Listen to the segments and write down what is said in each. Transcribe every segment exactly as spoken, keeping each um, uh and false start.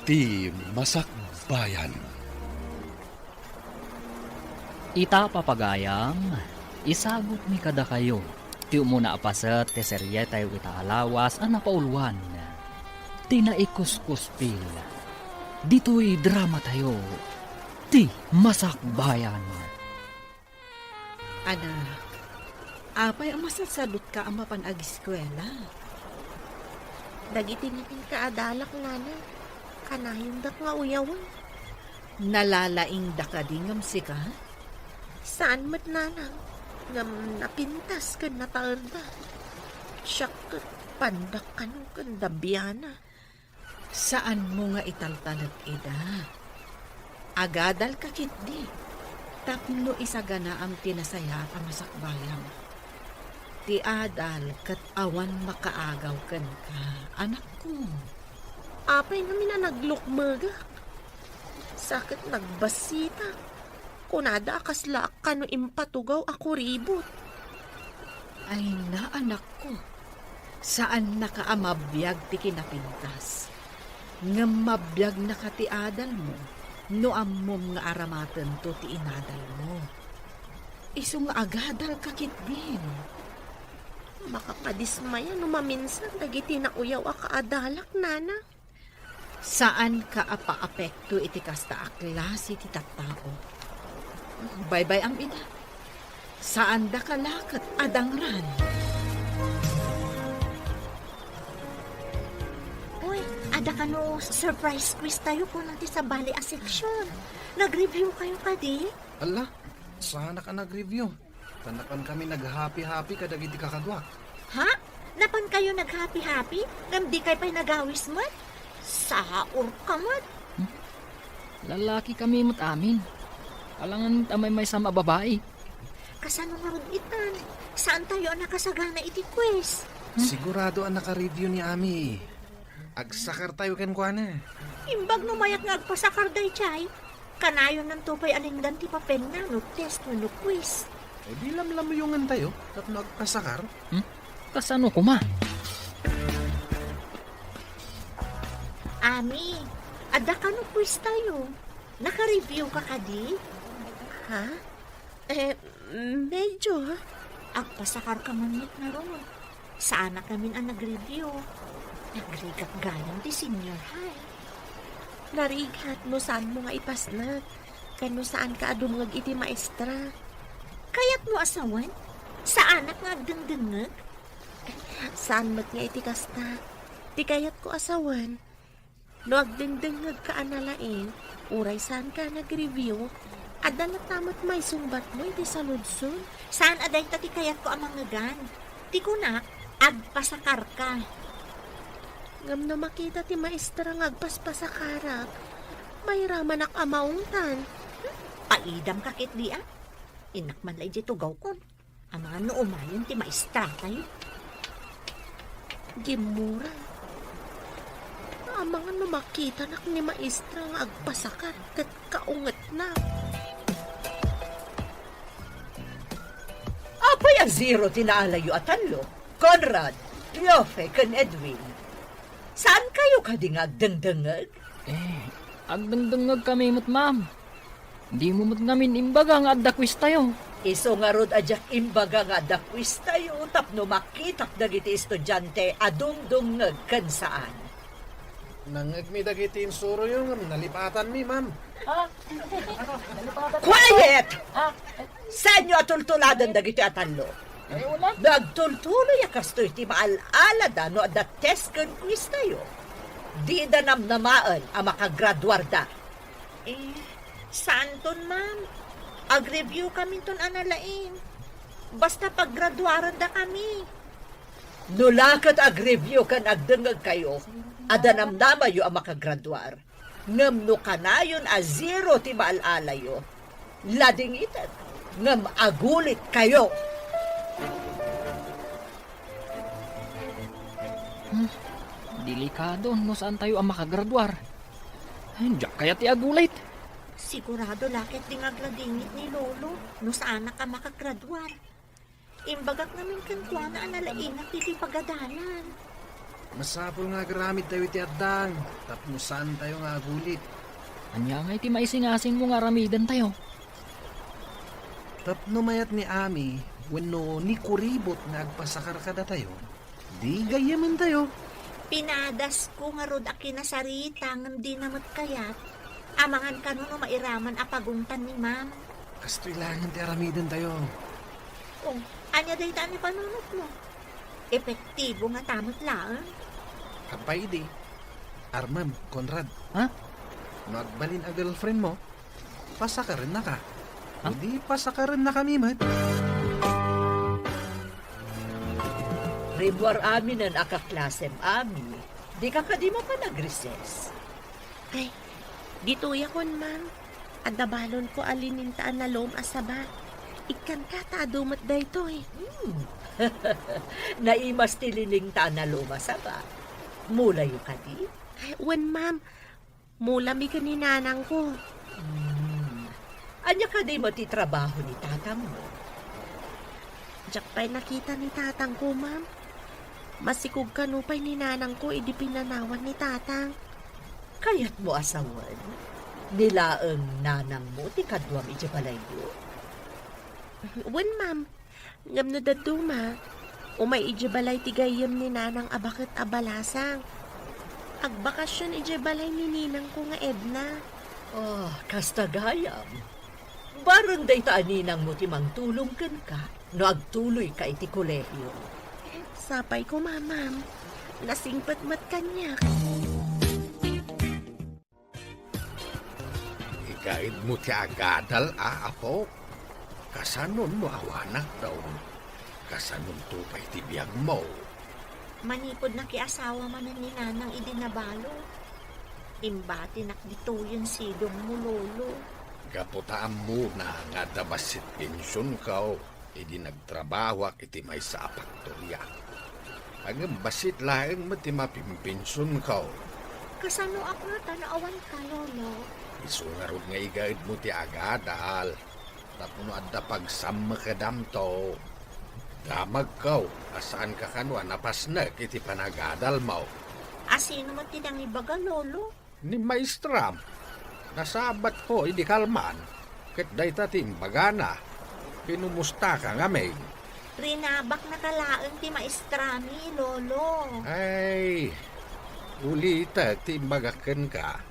Ti Masakbayan. Ita, papagayam, isagutmi kadakayo ti umuna a paset ti serietayo ita a lawas a napauluan, Ti Naikuskuspil. Ditoy dramatayo, Ti Masakbayan. Anak, apay a masatsadutka a mapan agiskuela? Dagiti ngamin kaadalak, nana, kanayondak nga uyawen. Nalalaingda kadi ngem sika? Saan met, nanang, ngem napintas ken nataerda. Siak ket pandak kano ken da Biana. Saanmo nga italtalek ida. Agadalka ketdi tapno isaganaam ti nasayaat a masakbayam. Ti adal ket awan makaagaw kenka, anakko. Apay ngamin a naglukmegak? Sa ket nagbasitak. Kunada a kaslaak kano impatugaw a kuribot. Ay na, anakko. Saannaka a mabiag ti kinapintas. Ngem mabiagnaka ti adalmo no ammom nga aramatento ti inadalmo. Isu nga agadalka ketdin. Makapadismaya no maminsan dagiti nauyaw a kaadalak, nana. Saanka a paapekto iti kasta a klase ti tattao. Baybay-am ida. Saandaka la ket a dangran. Uy, adda kano surprise quiz tayo kuno ti sabali a section. Nag-review kayo kadi? Ala, saanak a nag-review. Ta napan kami nag-happy-happy kadagiti kakaduak. Ha? Napan kayo nag-happy-happy? Ngem di kay pay nagawis met? Saurka met. Hmm? Lalaki kami met amin. Alangan met a maymaysa a babai. Kasano ngarud itan? Saan tayo a nakasagana iti quiz? Hmm? Sigurado a naka-review ni Ami. Agsakar tayo kenkuana. Imbag no mayak nga agpasakar daydiay, kanayonnanto pay a lengdan ti papelna no test wenno quiz. E di lamlamuyongan tayo tapno agpasakar. Hmm? Kasano koma? Ami, adda kano quiz tayo? Naka-review ka kadi? Ha? Eh, medyo. Agpasakarka man met ngarud. Saanak ngamin a nag-review. Nagrigat gayam ti senior high. Narigat no saanmo nga ipasnek, ken no saanka a dumngeg iti maestra. Kayatmo a sawen? Saanak nga agdengdengngeg? Saan met nga iti kasta. Ti kayatko a sawen, no agdengdengngegka a nalaing, uray saanka a nag-review, adda latta met maisungbatmo iti saludsod. Saan a dayta ti kayatko a mangngegan. Ti kunak, agpasakarka. Ngem no makita ti maestra nga agpaspasakarak, mairamanak a maungtan. Hmm? Paidamka ketdi a. Innak man la idiay tugawkon. Amangan no umayon ti maestra tayo. Gimmura. Amangan no makitanak ni maestra nga agpasakar ket kaungetna. Apay a zero ti naalayo a tallo? Conrad, Leofe, ken Edwin. Saan kayo kadi nga agdengdengngeg? Eh, agdengdengngeg kami met, ma'am. Dimo met ngamin imbaga nga adda quiz tayo. Isu ngarud a diak imbaga nga adda quiz tayo tapno makitak dagiti estudiante a dumdumngeg ken saan. Nangngegmi dagiti insuroyo ngem nalipatanmi, ma'am. Ah, ano? Nalipatanmi? Quiet! Ah, eh. Saanyo a tultuladen dagiti a tallo? Eh, wala. Nagtultuloy a kastoy ti maal-alada no adda test ken quiz tayo. Dida namnamaen a makagraduarda. Eh, saanton, ma'am? Ag-review kaminton a nalaing. Basta paggraduarenda kami. No la ket ag-review ken agdengngeg kayo, adda namnamayo a makagraduar. Ngem no kanayon a zero ti maal-alayo, ladingiten, ngem agulit kayo. Hmm, delikado no saan tayo a makagraduar. Ay, diak kayat ti agulit. Sigurado la ketdi nga agladingit ni Lolo no saanak a makagraduar. Imbagak ngamin kenkuana a nalaingak iti pagadalan. Masapul nga agaramidtayo iti addang tapno saantayo nga agulit. Ania ngay ti maisingasingmo nga aramidentayo? Tapno mayat ni Ami wenno ni Kuribot nga agpasakar kadatayo, di gayyementayo. Pinadasko ngarud a kinasarita ngem dina met kayat. Amangan kano no mairaman a pagungtan ni Ma'am. Kastoy laengen ti aramidentayo. Oh, ania dayta a panunotmo? Epektibo ngata met laeng. Apay idi, armem, Conrad. Ha? No agbalin a girlfriendmo, pasakarennaka. Ha? Idi pasakarennakami met. Rimmuar aminen a kaklasem, Ami. Dika kadi mapan agrises? Ay, ditoyakon, ma'am. Adda balonko a lining ta analum a saba. Ikkanka ta adu met daytoy. Hmm. Naimas ti lining ta analum a saba. Mulayo kadi? Ay, wen, ma'am. Mulami ken ni nanangko. Hmm. Ania kadi met ti trabaho ni tatangmo? Diak pay nakita ni tatangko, ma'am. Masikog kano pay ni nanangko idi pinanawan ni tatang. Kayatmo a sawen ni laeng nanangmo ti kaduam idiay balayyo? Wen, ma'am. Ngem no dadduma, umay idiay balay ti gayyem ni nanang a baket a balasang. Agbakasion idiay balay ni ninangko nga Edna. Ah, kasta gayam. Bareng dayta a ninangmo ti mangtulong kenka no agtuloyka iti kolehio. Sapay koma, ma'am. Nasingpet met kaniak. Igaedmo ti agadal a, apo? Kasanon no awanak daw? Kasanonto pay ti biagmo? Manipud nakiasawa manen ni nanang idi nabalo, imbatinak ditoyen sidongmo, lolo. Gapu ta ammona nga adda bassit pensionko idi nagtrabahoak iti maysa a faktoria. Ngem bassit laeng met ti mapimpensionko. Kasanoak ngata no awanka, lolo? Isu ngarud nga igaedmo ti agadal. Tapno adda pagsammekedamto, damagko a saanka kano a napasnek iti panagadalmo. A sino met ti nangibaga, lolo? Ni maestram. Nasabatko idi kalman, ket dayta ti imbagana. Kinumustaka ngamin. Rinabaknaka laeng ti maestrami, lolo. Ay, ulitek ti imbagak kenka.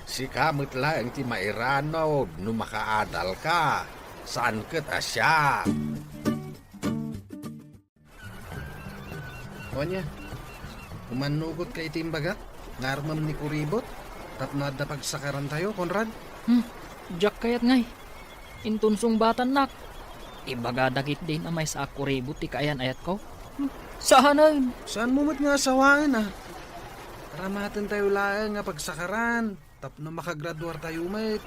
Sika met laeng ti mairanod no makaadalka. Saan ket a siak. O ania, umannugotka iti imbagak nga armem ni Kuribot tapno adda pagsakarantayo, Conrad? Hmm, diak kayat ngay. Inton sungbatannak, ibagada ketdin a maysa a Kuribot ti kaayan-ayatko. Hmm, saanen. Saanmo met nga asawaen a? Aramatentayo laeng nga pagsakaran. Tapno makagraduartayo met.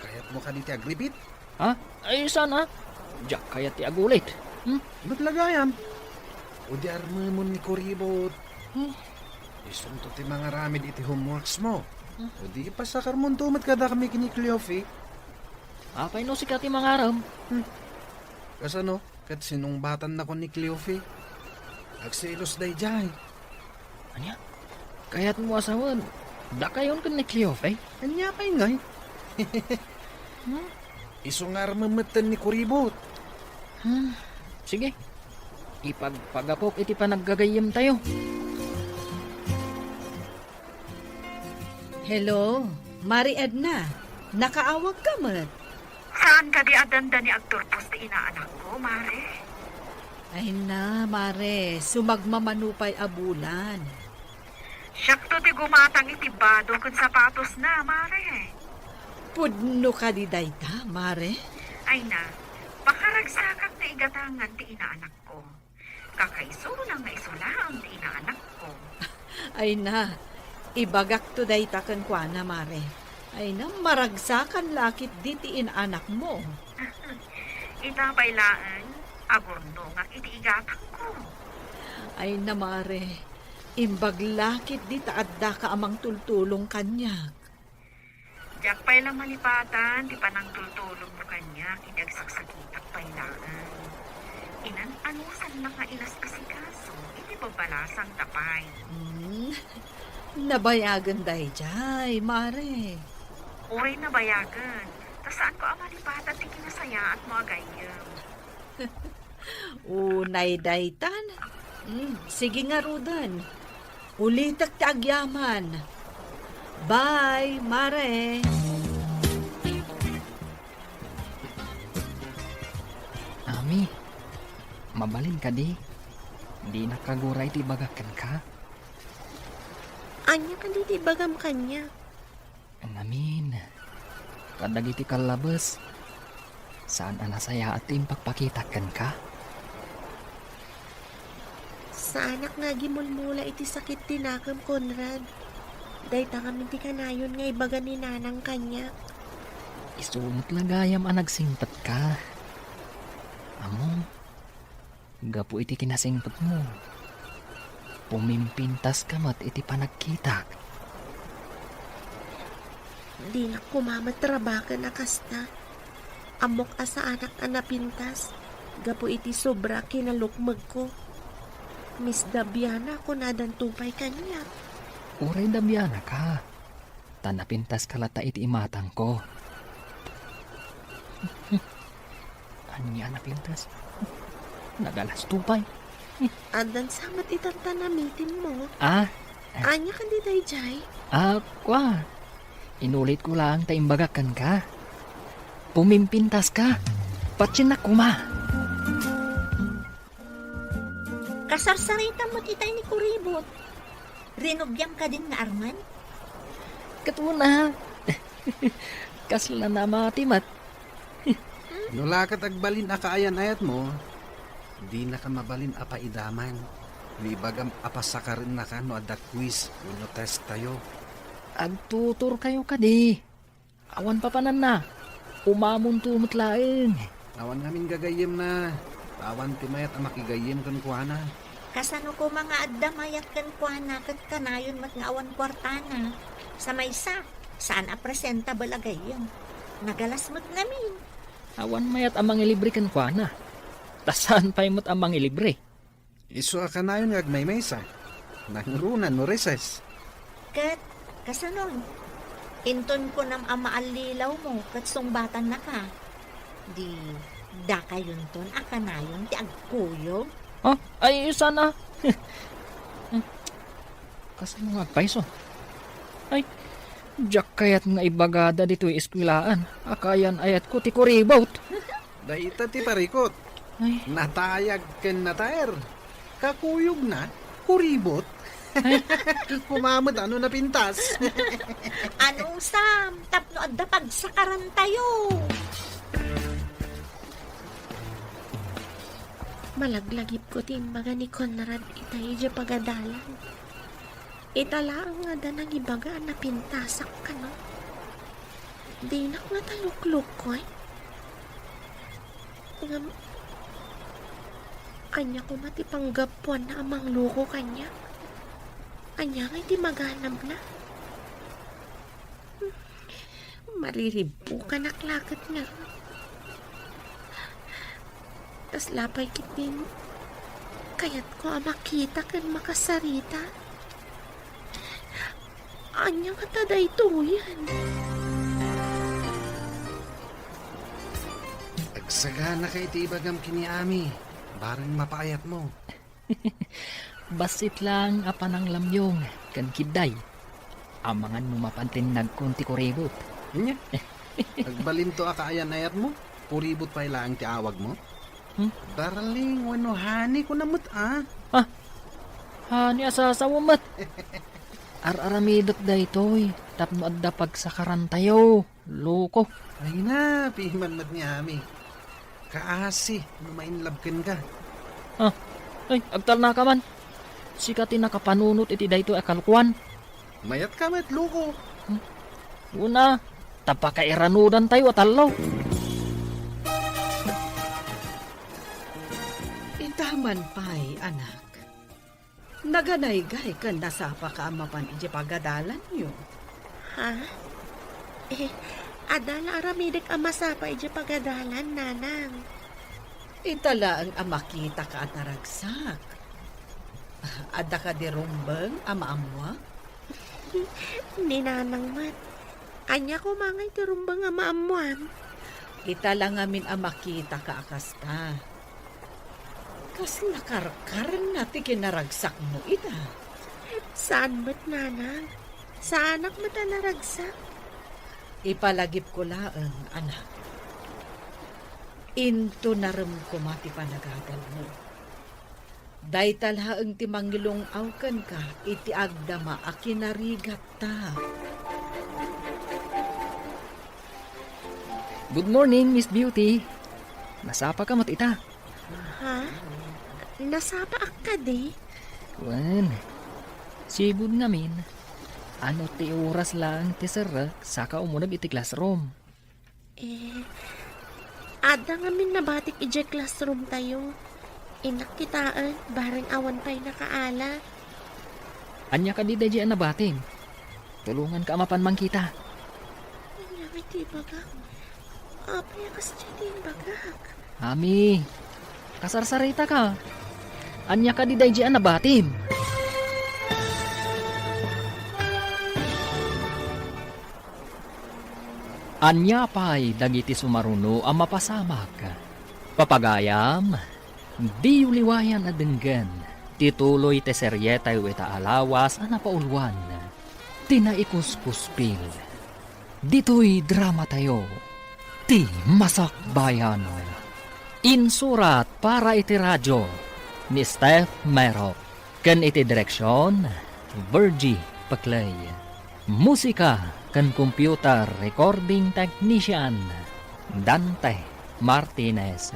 Kayatmo kadi ti agripit? Ha? Ay, saan a? Diak kayat ti agulit. Hmm? Met la gayam. O di armemon ni Kuribot. Hmm? Isunto ti mangaramid iti homeworksmo. Hmm? O di pasakarmonto met kadakami ken ni Cleofe. Apay no sika ti mangaram? Hmm. Kasano? Ket sinungbatannakon ni Cleofe. Agselos daydiay. Ania? Kayatmo a sawen, dakayon ken ni Cleofe? Ania pay ngay? Hmm? Isu nga armem metten ni Kuribot. Hmm. Sige. Ipagpagapok iti panaggagayyemtayo. Hello, Mari Edna. Nakaawagka met? Saan kadi a dandani agturpos ti inaanakko, Mare? Ay na, Mare, sumagmamano pay a bulan. Siakto ti gumatang iti bado ken sapatosna, Mare. Pudno kadi dayta, Mare? Ay na, pakaragsakak nga igatangan ti inaanakko. Kakaisuna nga isu laeng ti inaanakko. Ay na, ibagakto dayta kenkuana, Mare. Ay na, maragsakan la ketdi ti inaanakmo. Ita pay laeng, agurnongak iti igatangko. Ay na, Mare, imbag la ketdi ta addaka a mangtultulong kaniak. Diak pay la malipatan ti panangtultulongmo kaniak idi agsaksakitak pay laeng. Inan, anusanna nga inas-asikaso iti babalasangta pay. Hmm, nabayagen daydiay, mare. Uray nabayagen, ta saanko a malipatan ti kinasayaatmo a gayyem. Unay daytan. Hmm, sige ngaruden. Ulitek ti agyaman. Bye, mare. Ami, mabalin kadi? Dinak kagura iti ibagak kenka. Ania kadi ti ibagam kaniak? Ngamin, kadagiti kallabes, saan a nasayaat ti impakpakitak kenka? Saanak nga agimulmula iti sakit ti nakem, Conrad. Dayta ngamin ti kanayon nga ibaga ni Nanang kaniak. Isu met la gayam a nagsingpetka. Ammom, gapu iti kinasingpetmo, pumimpintaska met iti panagkitak. Dinak koma met rabaken a kasta. Ammok a saanak a napintas gapu iti sobra kinalukmegko. Miss Dabiana, kunadanto pay kaniak. Uray Dabiana ka, ta napintaska latta iti imatangko. Ania a napintas? Nagalasto pay. Addan sa met itan ta namitimmo. Ah? Ania kadi daydiay? Ah, kua. Inulitko laeng ta imbagak kenka. Pumimpintaska. Patiennak koma. Kasarsaritam met itay ni Kuribot. Rinugiam kadin nga armen? Ket una. Kasla namati met. No la ket agbalin a kaayan-ayatmo, dinaka mabalin a paidaman no ibagam a pasakarennaka no adda quiz wenno testtayo. Agtuturkayo kadi. Awan papananna. Umamonto met laeng. Awan ngamin gagayyemna. Awan ti mayat a makigayyem kenkuana. Kasano koma nga adda mayat kenkuana ket kanayon met nga awan kuartana? Sa maysa, saan a presentable a gayyem. Nagalas met ngamin. Awan mayat a mangilibre kenkuana. Ta saan pay met a mangilibre. Isu a kanayon nga agmaymaysa. Nangruna no recess. Ket, kasano? Inton kunam a maallilawmo ket sungbatannaka, di dakayonton a kanayon ti agkuyog? Ha? Ay, saan a? Kasano nga agpayso? Ay, diak kayat nga ibagada ditoy eskuelaan a kaayan-ayatko ti kuribot. Dayta ti parikut. Ay. Natayag ken nataer. Kakuyogna, kuribot. Ay. Kumamet ano napintas. Anusam, tapno adda pagsakarantayo. Malaglagipko ti imbaga ni Conrad itay idiay pagadalan. Ita laeng nga adda nangibaga a napintasak kano. Dinak nataluklukkoy. Ngem, ania koma ti panggapuanna a mangloko kaniak? Ania ngay ti maganabna? Mariribbukanak la ket ngarud. Kasla pay ketdin kayatko a makita ken makasarita. Ania ngata daytoyen? Agsaganaka iti ibagam ken ni Ami, bareng mapaayatmo. Bassit laeng a pananglamyong ken kidday. Amangan no mapan ti nagkon ti kuribot. Ania? Agbalinto a kaayan-ayatmo? Kuribot pay laeng ti awagmo? Hmm? Darling wenno honey kuna met a? Ah, honey a sasawa met. Ar-aramidek daytoy tapno adda pagsakarantayo. Loko. Ay na, piman met ni Ami. Kaasi no ma-inlove kenka. Ah, ay, agtalnaka man. Sika ti nakapanunot iti daytoy a kalokoan. Mayatka met, loko. Hmm. Una, ta pakairanudantayo a tallo. Ita man pay, anak. Naganaygay ken nasapaka a mapan idiay pagadalanyo. Ha? Eh, adda la aramidek a masapa idiay pagadalan, Nanang. Ita laeng a makitaka a naragsak. Adda kadi rumbeng a maammoam? Ni nanang met. Ania koma ngay ti rumbeng a maammoam? Ita la ngamin a makitaka a kasta. Kasla karkarna ti kinaragsakmo ita. Saan met, nanang. Saanak met a naragsak. Ipalagipko laeng, anak. Intunarem koma ti panagadalmo. Dayta laeng ti mangilung-aw kenka iti agdama a kinarigatta. Good morning, Miss Beauty. Nasapaka met ita? Ha? Nasapaak kadi? Wen, sigud ngamin. Ano ti oras laeng ti serrek saka umuneg iti classroom? Eh, adda ngamin nabatik idiay classroom tayo. Innak kitaen, bareng awan pay nakaala. Ania kadi daydiay a nabatim? Tulonganka a mapan mangkita. Ania ngay ti ibagak? Apay a kasdiay ti imbagak? Ami, kasarsaritaka. Ania kadi daydiay a nabatim? Ania pay dagiti sumaruno a mapasamak? Papagayam, diyo liwayan a denggen ti tuloy ti serietayo ita a lawas a napauluan, Ti Naikuskuspil. Ditoy dramatayo, Ti Masakbayan. Insurat para iti radio ni Steph Mero. Ken iti direksion, Virgie Peclay. Musika ken computer recording technician, Dante Martinez.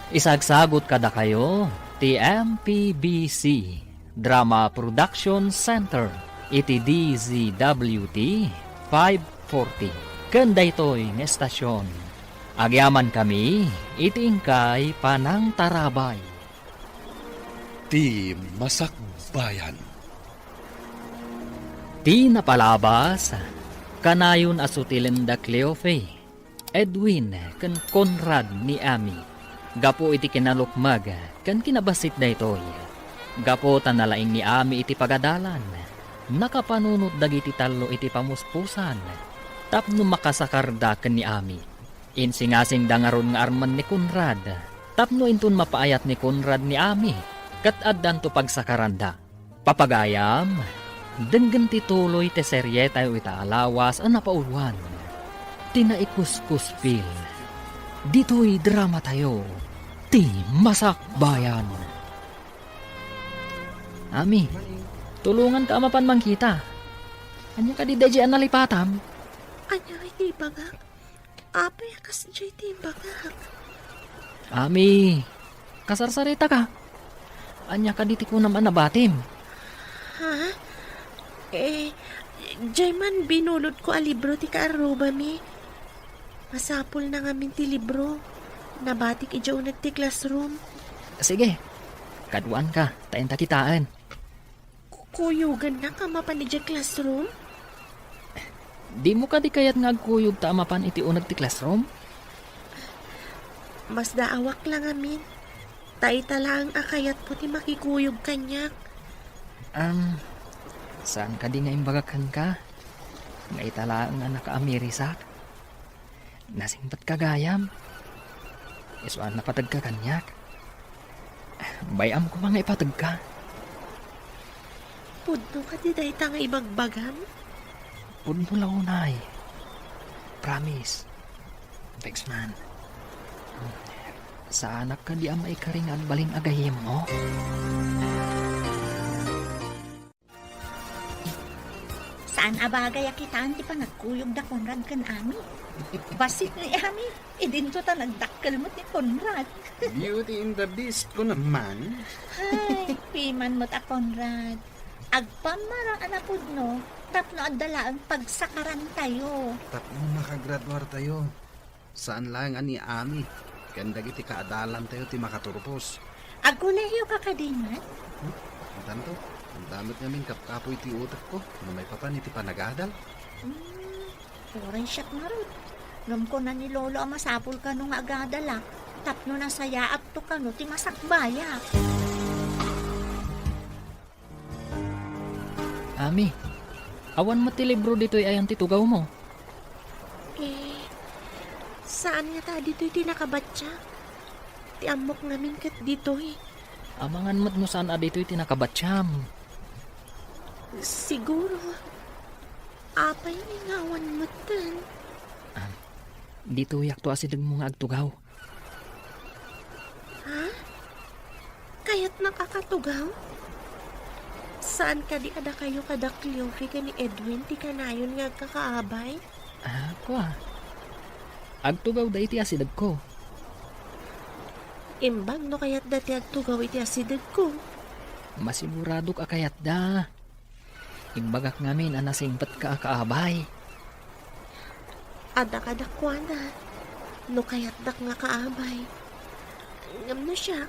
Isagsagut kadakayo ti M P B C Drama Production Center iti D Z W T five forty. Ken daytoy nga estasion, agyamankami iti inkay panangtarabay. Ti Masakbayan. Ti napalabas, kanayon a sutilen da Cleofe, Edwin, ken Conrad ni Ami. Gapu iti kinalukmeg ken kinabassit daytoy, gapu ta nalaing ni Ami iti pagadalan, nakapanunot dagiti tallo iti pamuspusan tapno makasakarda ken ni Ami. Insingasingda ngarud nga armen ni Conrad tapno inton mapaayat ni Conrad ni Ami ket addanto pagsakaranda. Papagayam, denggen ti tuloy ti serietayo ita a lawas a napauluan, Ti Naikuskuspil. Ditoy dramatayo, Ti Masakbayan. Ami, tulonganka a mapan mangkita. Ania kadi daydiay a nalipatam? Ania ngay ti ibagak? Apay a kasdiay ti imbagak? Ami, kasarsaritaka. Ania kadi ti kunam a nabatim? Ha? Eh, diay man binulodko a libro ti kaarrubami. Masapulna ngamin ti libro. Nabatik idiay uneg ti classroom. Sige, kaduanka, ta inta kitaen. Ku-, kuyogannak a mapan idiay classroom? Dimo kadi kayat nga agkuyogta a mapan iti uneg ti classroom? Masdaawak la ngamin. Ta ita laeng a kayatmo ti makikuyog kaniak. Am, saan kadi nga imbagak kenka nga ita laeng a nakaamirisak? Nasingpetka gayam. Isu a napateg ka kaniak. Bay-am koma nga ipateg ka. Pudno kadi dayta nga ibagbagam? Pudno la unay. Promise. Thanks, man. Saanak kadi a maikari nga agbalin a gayyemmo? Saan a bagay a kitaan ti panagkuyog da Conrad ken Ami. Bassit ni Ami, idinto ta nagdakkel met ni Conrad. Beauty and the Beast ko naman. Ay, piman met a Conrad. Agpammara a napudno, tapno adda laeng pagsakarantayo. Tapno makagraduartayo. Saan laeng a ni Ami ken dagiti kaadalantayo ti makaturpos. Agkolehiyo ka kadi met? Hmm? Intanto, adda met ngamin kapkapoy ti utekko no maipapan iti panagadal. Hmm, uray siak ngarud. Ngem kuna ni Lolo a masapul kano nga agadalak. Tapno nasayaatto kano ti masakbayak. Ami, awan met ti libro ditoy ayan ti tugawmo? Eh, saan ngata a ditoy ti nakabatyak? Ti ammok ngamin ket ditoy. Amangan met no saan a ditoy ti nakabatyam. Siguro. Apay nga awan metten? Ah, ditoyakto a sidegmo nga agtugaw. Ha? Kayatnak a katugaw? Saan kadi a dakayo kada Cleofe ken ni Edwin ti kanayon nga agkakaabay? Ah, kua. Agtugawda iti asidegko. Imbag no kayatda ti agtugaw iti asidegko. Masiguradok a kayatda. Imbagak ngamin a nasingpetka a kaabay. Adda kadakuada, no kayatdak nga kaabay. Ngem no siak,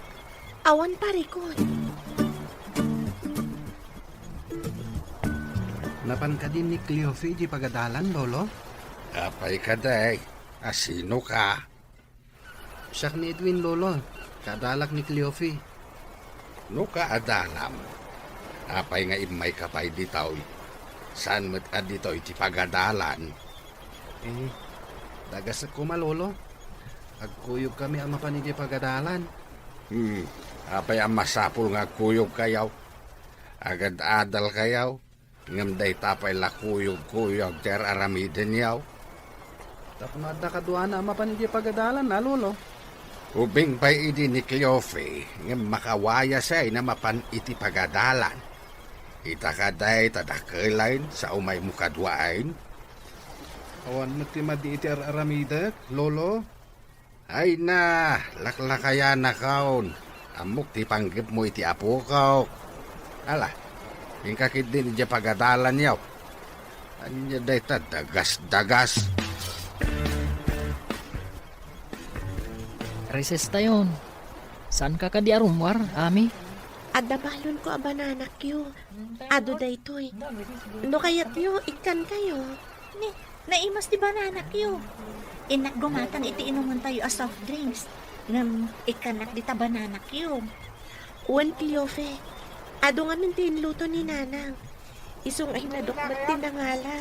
awan parikut. Napan kadi ni Cleofe iti pagadalan, Lolo? Apay kadi? A sinoka? Siak ni Edwin, Lolo. Kaadalak ni Cleofe. No kaadalam, apay nga immayka pay ditoy? Saan met a ditoy ti pagadalan? Eh, dagasek koma, Lolo. Agkuyogkami a mapan idiay pagadalan. Hmm, apay a masapul nga agkuyogkayo? Agad-adalkayo? Ngem dayta pay la kuyogkuyog ti ar-aramidenyo. Tapno adda kaduana a mapan iti pagadalan, a, Lolo. Ubing pay idi ni Cleofe, ngem makawayasay a mapan iti pagadalan. Ita kadi ta dakelayn sa umaymo kaduain? Awan met ti madi iti ar-aramidek, Lolo. Ay na, laklakayanakon. Ammok ti panggepmo iti apokok. Ala, inka ketdin idiay pagadalanyo. Ania dayta dagas-dagas? Recess tayon. Saanka kadi a rummuar, Ami? Adda balonko a bananakyo. Adu daytoy. No kayatyo, ikkankayo. Ni, naimas ti bananakyo. Innak gumatang iti inumentayo a soft drinks. Ngem ikkannak dita bananakyo. Wen, Cleofe, adu ngamin ti inluto ni Nanang. Isu nga inadok met ti nangala.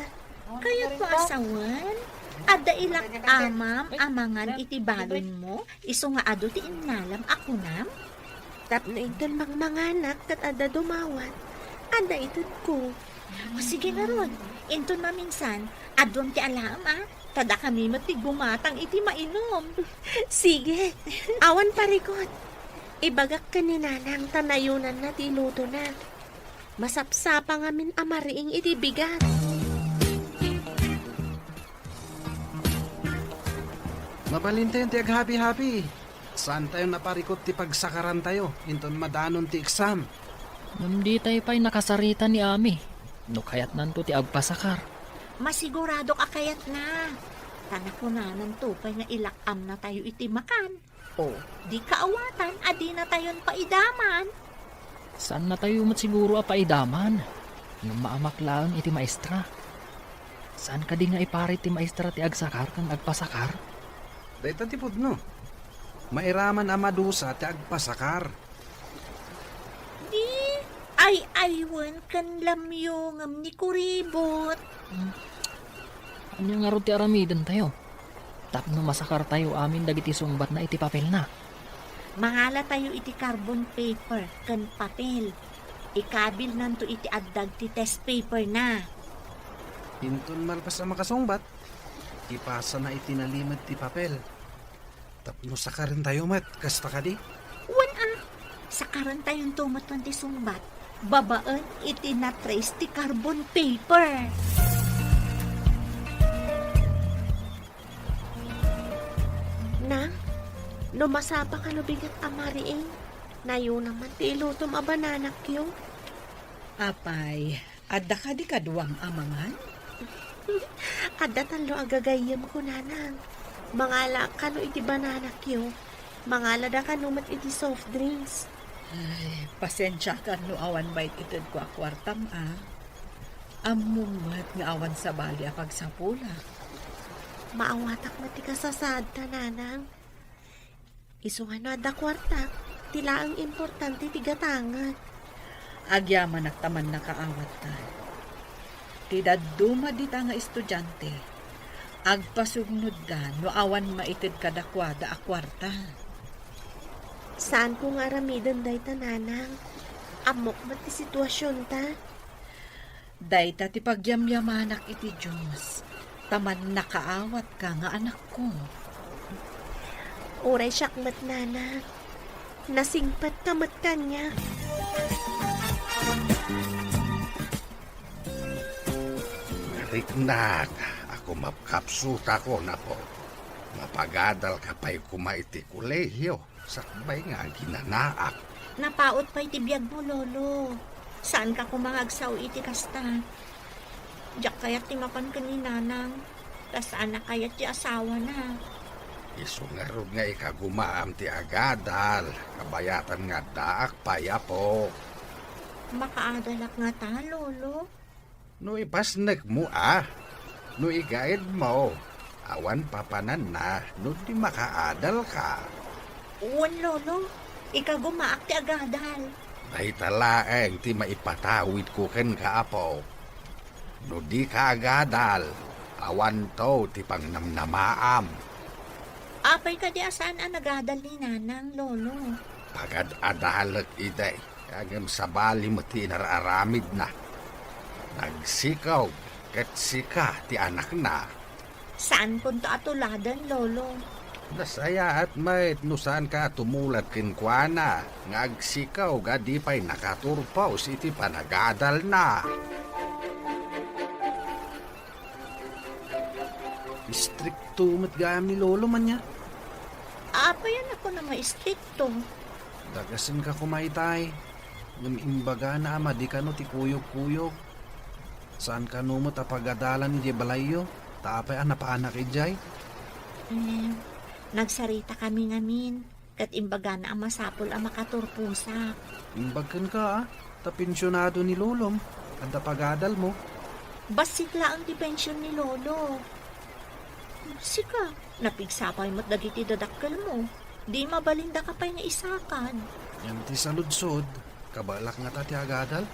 Kayatmo a sawen? Adda ilak amam a mangan iti balonmo? Isu nga adu ti innalam a kunam? Tapno inton mangmanganak ket adda dumawat, adda itedko. O, sige ngarud, inton maminsan, aduam ti alaem, a? Ta dakami met ti gumatang iti mainum. Sige, awan parikut. Ibagak ken ni Nanang ta nayunanna ti ilutona. Masapsapa ngamin a mariing iti bigat. Mabalintayon ti aghabi-habi. Saantayon a parikut ti pagsakarantayo inton madanon ti eksam. Ngem ditay pay nakasarita ni Ami no kayatnanto ti agpasakar. Masiguradok a kayatna. Ta nakunananto pay nga ilak-amnatayo iti makan. O, di kaawatan a dinatayon paidaman. Saannatayo met siguro a paidaman ngem maamak laeng iti maestra. Saan kadi nga iparit ti maestra ti agsakar ken agpasakar? Dayta ti pudno. Mairaman a madusa ti agpasakar. Di ay-aywen ken lamyongem ni kuribot. Hmm. Ania ngarud ti aramidentayo tapno masakartayo amin dagiti sungbatna iti papelna? Mangalatayo iti carbon paper ken papel. Ikabilnanto iti addag ti test paperna. Inton malpas a makasungbat, ipasana iti nalimed ti papel. Tapno sakarentayo met, kasta kadi? Wen a, sakarentayonto met wen ti sungbat babaen iti na-trace ti carbon paper. Nang, no masapa kano bigat a mariing, nayuna man ti ilutom a bananakyo. Apay, adda kadi kaduam a mangan? Adda tallo a gagayyemko, Nanang. Mangalaak kano iti bananakyo. Mangalada kano met iti soft drinks. Ay, pasensiakan no awan met itedko a kuartam, a. Ammom met nga awan sabali a pagsapulak. Maawatak met ti kasasaadta, Nanang. Isu nga no adda kuartak, ti laeng importante ti gatanget. Agyamanak ta mannakaawatka. Ti dadduma dita nga estudiante, agpasugnodda no awan maited kadakuada a kuarta. Saanko nga aramiden dayta, nanang. Ammok met ti situasionta. Dayta ti pagyamyamanak iti Dios, ta mannakaawatka nga anakko. Uray siak met, nanang. Nasingpetka met kaniak. Riknak a kumapkapsutakon, apo. Mapagadalka pay koma iti kolehio sakbay nga aginanaak. Napaut pay ti biagmo, Lolo. Saanka koma nga agsao iti kasta. Diak kayat ti mapan ken ni Nanang. Ta saan a kayat ti asawana. Isu ngarud nga ikagumaam ti agadal, kabayatan nga addaak pay, apo. Makaadalak ngata, Lolo? No ipasnekmo a, no igaedmo, awan papananna no di makaadalka. Wen, Lolo, ikagumaak ti agadal. Dayta laeng ti maipatawidko kenka, apo. No dika agadal, awanto ti pangnamnamaam. Apay kadi a saan a nagadal ni Nanang, Lolo? Pagad-adalek idi, ngem sabali met ti inar-aramidna. Nagsikaw ket sika ti anakna. Saankonto a tuladen, Lolo. Nasayaat met no saanka a tumulad kenkuana nga agsikaw a di pay nakaturpos iti panagadalna. Istrikto met gayam ni Lolo man ya. Apay a kunam a istrikto? Dagasenka koma itay. Ngem imbagana a madi kano ti kuyog-kuyog. Saan kano met a pagadalan idiay balayyo, ta apay a napaanak idiay? Eh, nagsarita kami ngamin, ket imbagana a masapul a makaturposak. Imbag kenka, a, ta pensionado ni lolom, adda pagadalmo. Bassit laeng ti pension ni lolo. Sika, napigsa pay met dagiti dadakkelmo. Di mabalindaka pay nga isakad. Ngem ti saludsod, kabaelak ngata ti agadal?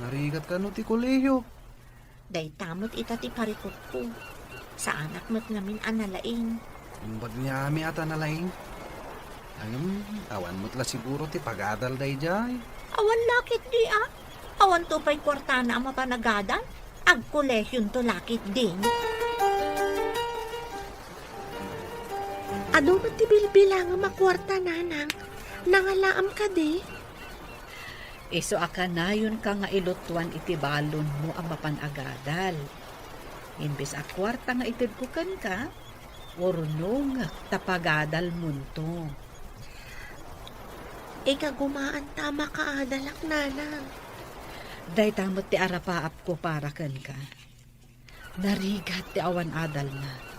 Narigat kano ti kolehiyo? Dayta met ita ti parikutko. Saanak met ngamin a nalaing. Imbag ni Ami a ta nalaing. Ngem, awan met la siguro ti pagadal daydiay. Awan la ketdi, a. Awanto pay kuartana a mapanagadal. Agkolehionto la ketdin. Adu met ti bilbilangem a kuarta, nanang. Nangalaam kadi? Isu a kanayonka nga ilutuan iti balonmo a mapan-agadal. Imbes a kuarta nga itedko kenka, urnongek ta pagadalmonto. Ikagumaanta a makaadalak, nanang. Dayta met ti arapaapko para kenka. Narigat ti awan adalna.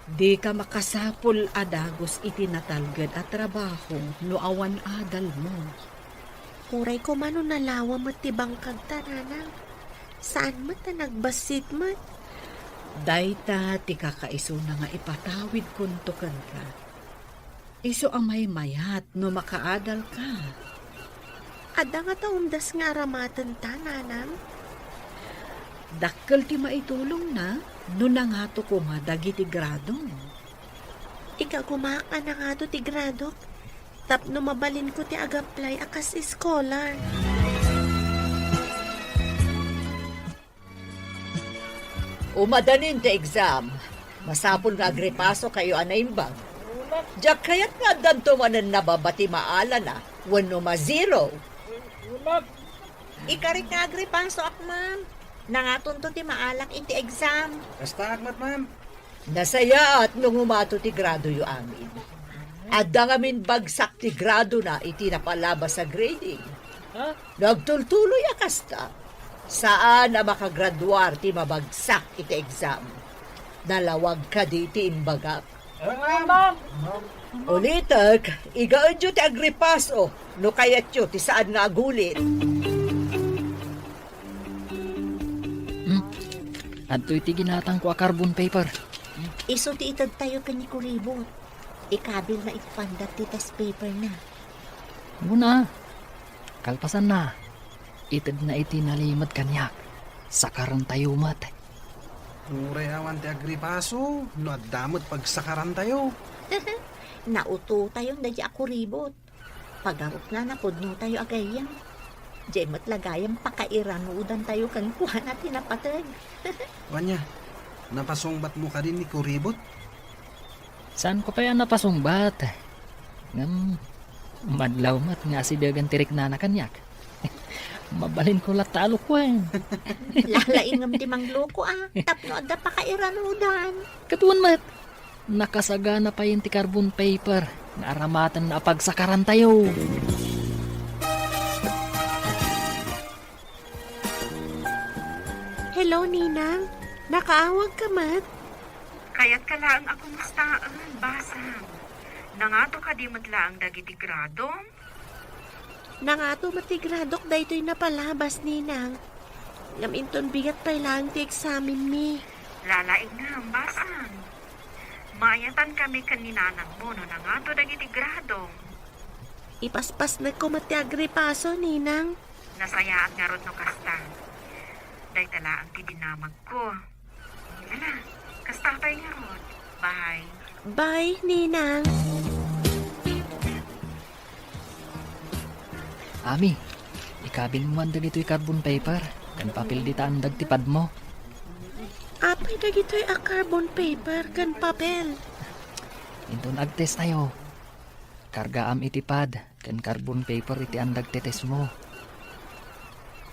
Dika makasapul a dagus iti natalged a trabaho no awan adalmo. Uray koma no nalawa met ti bangkagta, nanang. Saan met a nagbassit met. Dayta ti kakaisuna nga ipatawidkonto kenka. Isu a maymayat no makaadalka. Adda ngata umdas nga aramatenta, nanang? Dakkel ti maitulongna no nangato koma dagiti grado. Ikagumaak a nangato ti gradok tapno mabalinko ti agaplay a kas scholar. Umadanin ti exam. Masapul nga agripasokayo a naimbag. Diak kayat nga addanto manen nababa ti maalana wenno ma-zero. Ikarik nga agripasoak, ma'am. Nangatonto ti maalak iti exam. Kastaak met, ma'am. Nasayaat no ngumato ti gradoyo amin. Adda ngamin bagsak ti gradona iti napalabas a grading. Ha? No agtultuloy a kasta, saan a makagraduar ti mabagsak iti exam. Nalawag kadi ti imbagak. Ma'am! Ulitek, igaedyo ti agripaso no kayatyo ti saan nga agulit. Hmm? Adtoy ti ginatangko a carbon paper. Isu ti itedtayo ken ni Kuribot. Ikabilna iti pandat ti test paperna. Muna, kalpasanna, itedna iti nalimed kaniak. Sakarantayo met. Uray awan ti agripaso, no adda met pagsakarantayo. Nautotayon daydi a kuribot. Pagarupna, napudnotayo a gayyem. Diay met la gayam pakairanudantayo kenkuana ti napateg. Ania, napasungbatmo kadi ni kuribot? Saanko pay a napasungbat. Ngem, madlaw met nga asidegan ti riknana kaniak. Mabalinko latta a lukuen. Lalaingem ti mangloko a, tapno adda pakairanudan. Kaduan met, nakasagana payen ti carbon paper nga aramatenna a pagsakarantayo. Hello, Ninang. Nakaawagka met? Kayatka laeng a kumustaen, basang. Nangato kadi met laeng dagiti gradom? Nangato met ti gradok daytoy napalabas, Ninang. Ngem inton bigat pay laeng ti eksamenmi. Lalaingem, basang. Maayatankami ken ni nanangmo no nangato dagiti gradom. Ipaspasnekko met ti agripaso, Ninang. Nasayaat ngarud no kasta. Dayta laeng ti dinamagko. Ala, kasta pay ngarud. Bye. Bye, Ninang. Ami, ikabilmo man dagitoy carbon paper ken papel dita andeg ti padmo. Apay dagitoy a carbon paper ken papel? Inton agtestayo, kargaam iti pad ken carbon paper iti andeg ti testmo.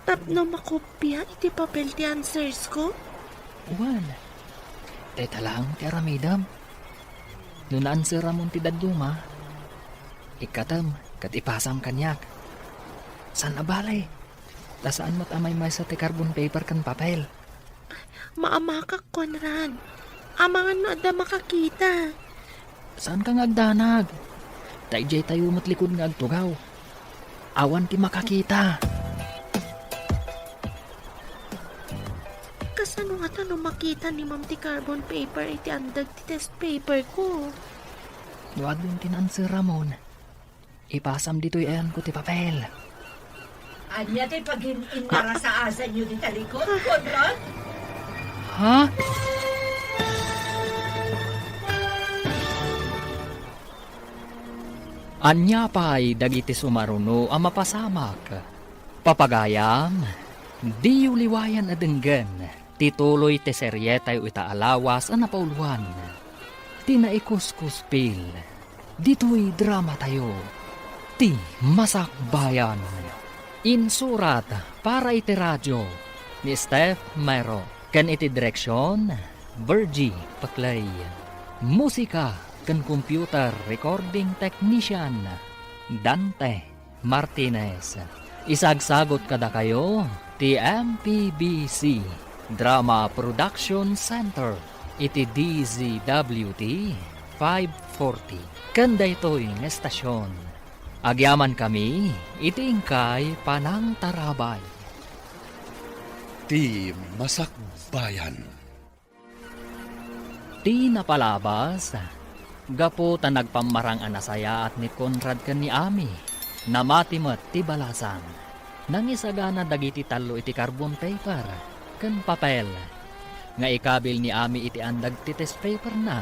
Tapno makopia iti papel ti answers ko? Wen, dayta laeng ti aramidem. No naanseramon ti dadduma, ikkatem ket ipasam kaniak. Saan a bale, ta saan met a maymaysa ti carbon paper ken papel. Maamakak, Conrad. Amangan no adda makakita. Saanka nga agdanag. Ta idiay tayo met likod nga agtugaw. Awan ti makakita. Kasano ngata no makita ni Ma'am ti carbon paper iti andeg ti test paper ko? No adun ti naanseramon, ipasam ditoy ayanko ti papel. Ania ti pagin-innarasaasanyo dita likod, Conrad? Ha? Ania pay dagiti sumaruno a mapasamak? Papagayam, diyo liwayan a denggen ti tuloy ti serietayo ita a lawas a napauluan, ti Naikuskuspil. Ditoy dramatayo, Ti Masakbayan. Insurat para iti radio ni Steph Mero ken iti direksion, Virgie Paclay. Musika ken computer recording technician, Dante Martinez. Isagsagot kadakayo ti M P B C Drama Production Center iti D Z W T five forty. Ken daytoy nga estasyon, agyamankami iti inkay panangtarabay. Ti Masakbayan. Ti napalabas, gapu ta nagpammarang a nasayaat ni Conrad ken ni Ami, namati met ti balasang. Nangisagana dagiti tallo iti carbon paper ken papel nga ikabil ni Ami iti andeg ti test paperna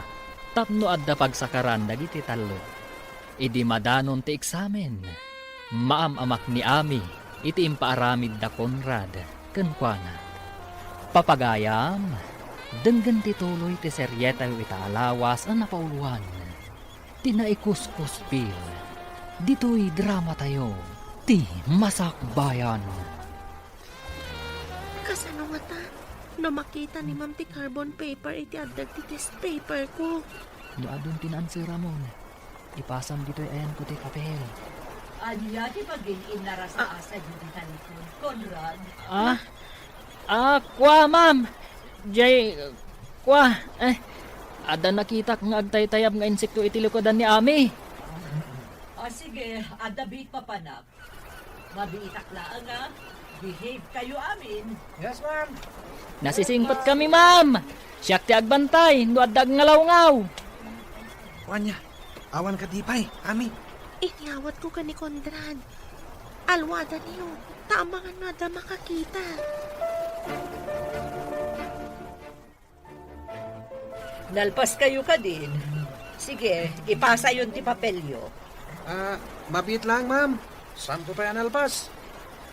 tapno adda pagsakaran dagiti tallo. Idi madanon ti eksamen, maam-amak ni Ami iti impaaramid da Conrad kenkuana. Papagayam, denggen ti tuloy ti serietayo ita a lawas a napauluan, Ti Naikuskuspil. Ditoy dramatayo, Ti Masakbayan. Kasano ngata no makita ni Ma'am ti carbon paper iti andeg ti test paper ko? No adun ti naanseramon, ipasam ditoy ayanko ti papel. Ania ti pagin-innarasaasanyo dita likod, Conrad? Ah? Ah, kua, ma'am. Jay, kua, eh, adda nakitak nga agtaytayab nga insekto iti likudan ni Ami. Ah, sige, adda biit papanak. Mabiitak laeng a behave kayo amin. Yes, ma'am. Nasisingpet kami, ma'am. Siak ti agbantay no adda agngalawgaw. Ania, Awan kadi pay, Ami. Inyawatko ken ni Conrad. Alwadaniyo, ta amangan no adda makakita. Nalpaskayo kadin? Sige, ipasayon ti papelyo. Ah, mabiit laeng, ma'am. Saanko pay a nalpas?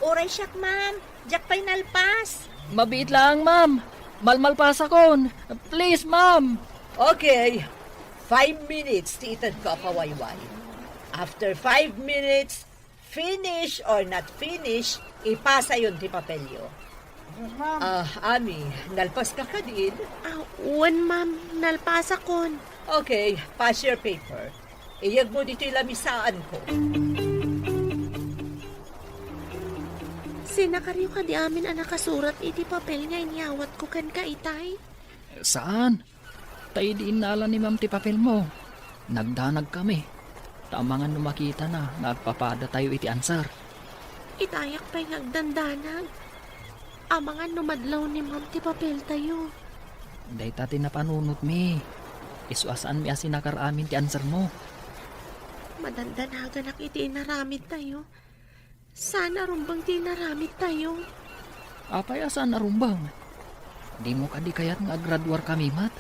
Uray siak, ma'am. Diak pay nalpas. Mabiit laeng, ma'am. Malmalpasakon. Please, ma'am. Okay. Five minutes ti itedko a pawayway. After five minutes, finish or not finish, ipasayon ti papelyo. Yes, ma'am. Ah, Ami, nalpaska kadin? Ah, wen, ma'am. Nalpasakon. Okay, pass your paper. Iyegmo ditoy lamisaanko. Sinakaryo kadi amin a nakasurat iti papel nga inyawatko kenka itay? Saan? Ta idi innala ni ma'am ti papelmo, nagdanagkami. Ta amangan no makitana nga agpapadatayo iti answer. Itayak pay nga agdandanag. Amangan no madlaw ni ma'am ti papeltayo. Dayta ti napanunotmi. Isu a saanmi a sinakar amin ti answermo. Madandanaganak iti inaramidtayo. Saan a rumbeng ti inaramidtayo. Apay a saan a rumbeng? Dimo kadi kayat nga agraduarkami met?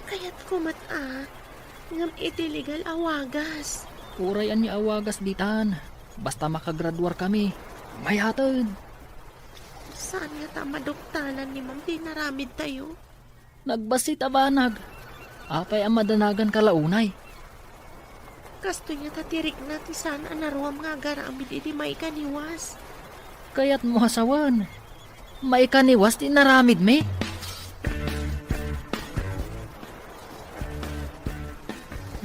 Kayatko met a, ngem iti legal a wagas. Uray ania a wagas ditan, basta makagraduarkami, mayaten. Saan ngata a maduktalan ni ma'am ti inaramidtayo? Nagbassit a banag. Apay a madanaganka la unay? Kastoy ngata ti rikna ti saan a naruam nga agaramid iti maikaniwas. Kayatmo a sawen, maikaniwas ti inaramidmi?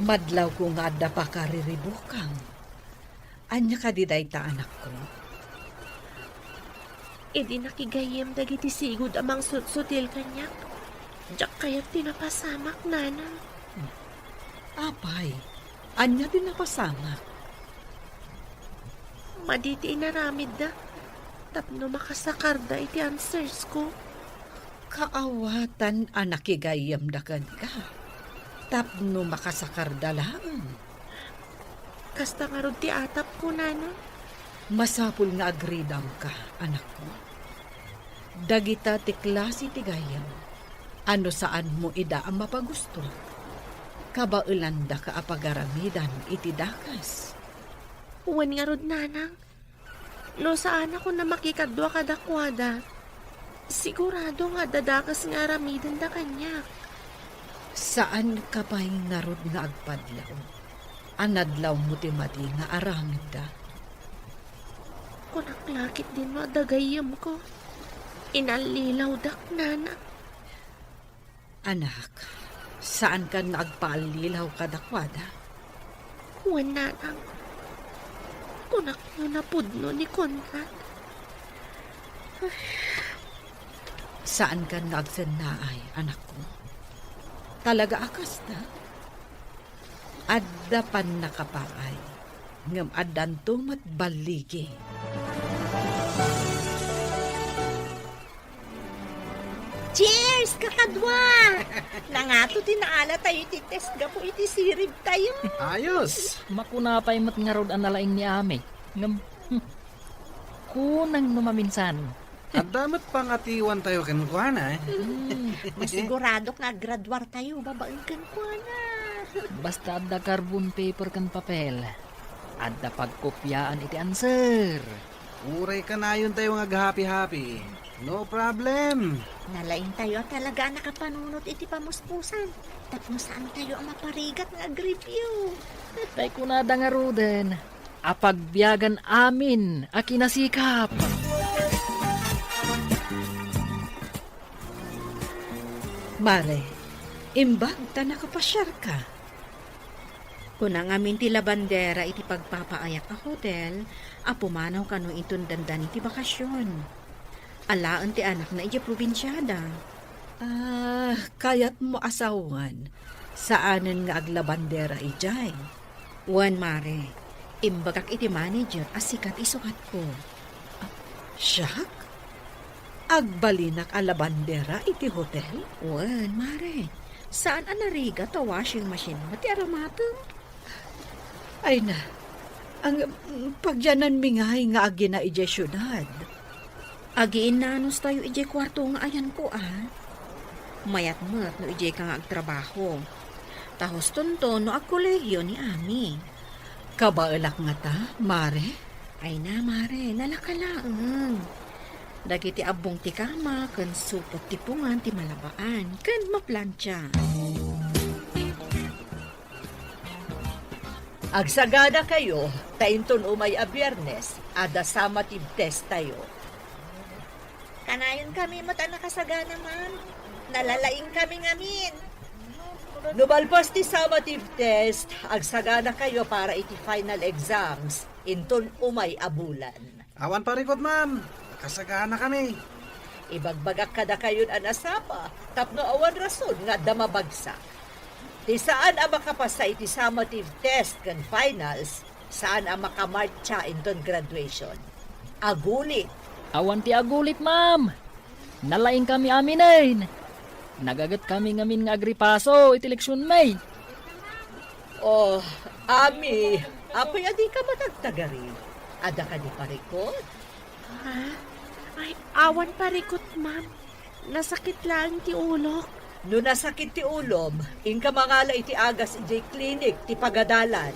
Madlawko nga adda pakariribukam. Ania kadi dayta, anakko? Idi nakigayyem dagiti sigud a mangsutsutil kaniak, diak kayat ti napasamak, Nanang. Apay, ania ti napasamak? Madi ti inaramidda tapno makasakarda iti answers ko. Kaawatan a nakigayyemda kenka tapno makasakarda laeng. Kasta ngarud ti atapko, Nanang. Masapul nga agridamka, anakko. Dagita ti klase ti gayyem a no saanmo ida a mapagusto, kabaelandaka a pagaramidan iti dakes. Wen ngarud, Nanang. No saanakon a makikadua kadakuada, sigurado nga adda dakes nga aramidenda kaniak. Saanka pay ngarud nga agpadlaw a nadlawmo ti madi nga aramidda? Kunak la ketdin no adda gayyemko, inallilawdak, Nanang. Anak, saankan nga agpaallilaw kadakuada? Wen, Nanang. Kunak no napudno ni Conrad. Saankan nga agsennaay, anakko. Talaga a kasta? Adda pannakapaay, ngem addanto met balligi. Cheers, kakadua! Nangato ti naalatayo iti test gapu iti siribtayo. Ayos! Makuna pay met ngarud a nalaing ni Ami. Ngem, hmm, kunang no maminsan. Adda met pangatiwantayo kenkuana, eh. Hmm, masiguradok nga aggraduartayo babaen kenkuana. Basta adda carbon paper ken papel, adda pagkopiaan iti answer. Uray kanayontayo nga aghapi-hapi, no problem. Nalaingtayo a talaga a nakapanunot iti pamuspusan tapno saantayo a maparigat nga agreview. Tay kunada ngaruden, apagbiagan amin a kinasikap. Mare, imbag ta nakapasiarka. Kuna ngamin ti labandera iti pagpapaayak a hotel a pumanaw kano inton dandani ti bakasion. Alaen ti anakna idiay probinsiada. Ah, kayatmo a sawen, saanen nga aglabandera idiay? Wen, mare, imbagak iti manager a sika ti isukatko. Ah, siak? Agbalinak a labandera iti hotel? Wen, mare. Saan a narigat ta washing machine met ti aramatem? Ay na, ang, mm, pagyananmi ngay nga agina idiay siudad. Agiinnanos tayo idiay kuarto nga ayanko, a. Mayat met no idiay ka nga agtrabaho. Ta hustonto no agkolehiyo ni Ami. Kabaelak ngata, mare? Ay na, mare, nalaka laeng. Dagiti abbong ti kama ken supot ti pungan ti malabaan ken maplantia. Agsaganakayo, ta inton umay a Biyernes, adda summative test tayo. Kanayon kami met a nakasagana, ma'am. Nalalaing kami ngamin. No malpas ti summative test, agsaganakayo para iti final exams, inton umay a bulan. Awan parikut, ma'am. Nakasagana kami. Ibagbagak kadakayon a nasapa tapno awan rason nga adda mabagsak. Ti saan a makapasa iti summative test ken finals, saan a makamartsa inton graduation. Agulit. Awan ti agulit, ma'am. Nalaing kami aminen. Nagaget kami ngamin nga agripaso iti leksionmi. Oh, Ami, apay a dika matagtagari? Adda kadi parikut? Ha? Ay, awan parikut, ma'am. Nasakit laeng ti ulok. No nasakit ti ulom, inka mangala iti agas idiay klinik ti pagadalan.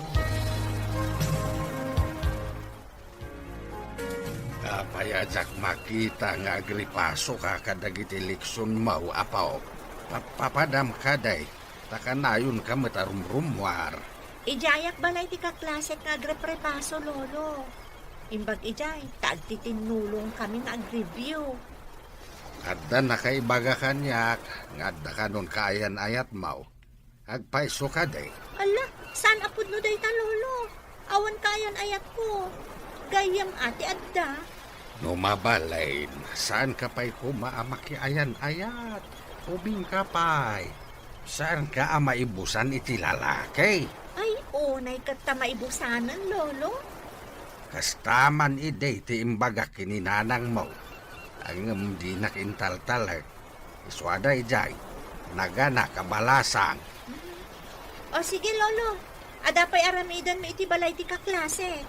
Apay a diak makita nga agripasoka kadagiti leksionmo, apo? Papadam kadi, ta kanayonka met a rumrummuar. Idiayak balay ti kaklasek nga agreprepaso, Lolo. Imbag idiay, ta agtitinnulongkami nga agreview. Adda nakaibaga kaniak nga adda kanon kaayan-ayatmo. Agpayso kadi? Ala, saan a pudno dayta, Lolo? Awan kaayan-ayatko. Gayyem a ti adda. No mabalin, saanka pay koma a makiayan-ayat. Ubingka pay. Saanka a maibusan iti lalaki? Ay, unay ket ta maibusanen, Lolo. Kasta man idi ti imbagak ken ni nanangmo. Ngem dinak intaltalek. Isu a daydiay, nagana kabalasang. O sige, Lolo. Adda pay aramidenmi iti balay ti kaklasek.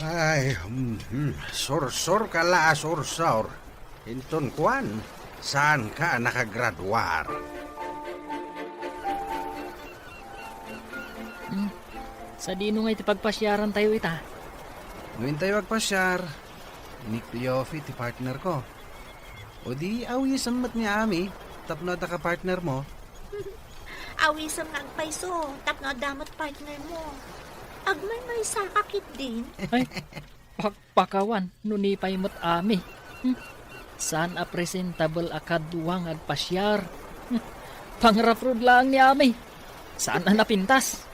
Ay, mhm, sursurka la a sursur. Inton kuan, saanka a nakagraduar? Hmm. Sadino nga iti pagpasiarantayo ita? No intayo agpasiar, ni Cleofe ti partnerko. O di, awisem met ni Ami, tapno adda ka partnermo. Awisem nga agpayso, tapno adda met partnermo. Agmaymaysaka ketdin. Ay, pakpakawan, no ni pay met Ami. Hmm. Saan a presentable a kadua nga agpasiar. Hmm. Pangraprod laeng ni Ami. Saan a napintas.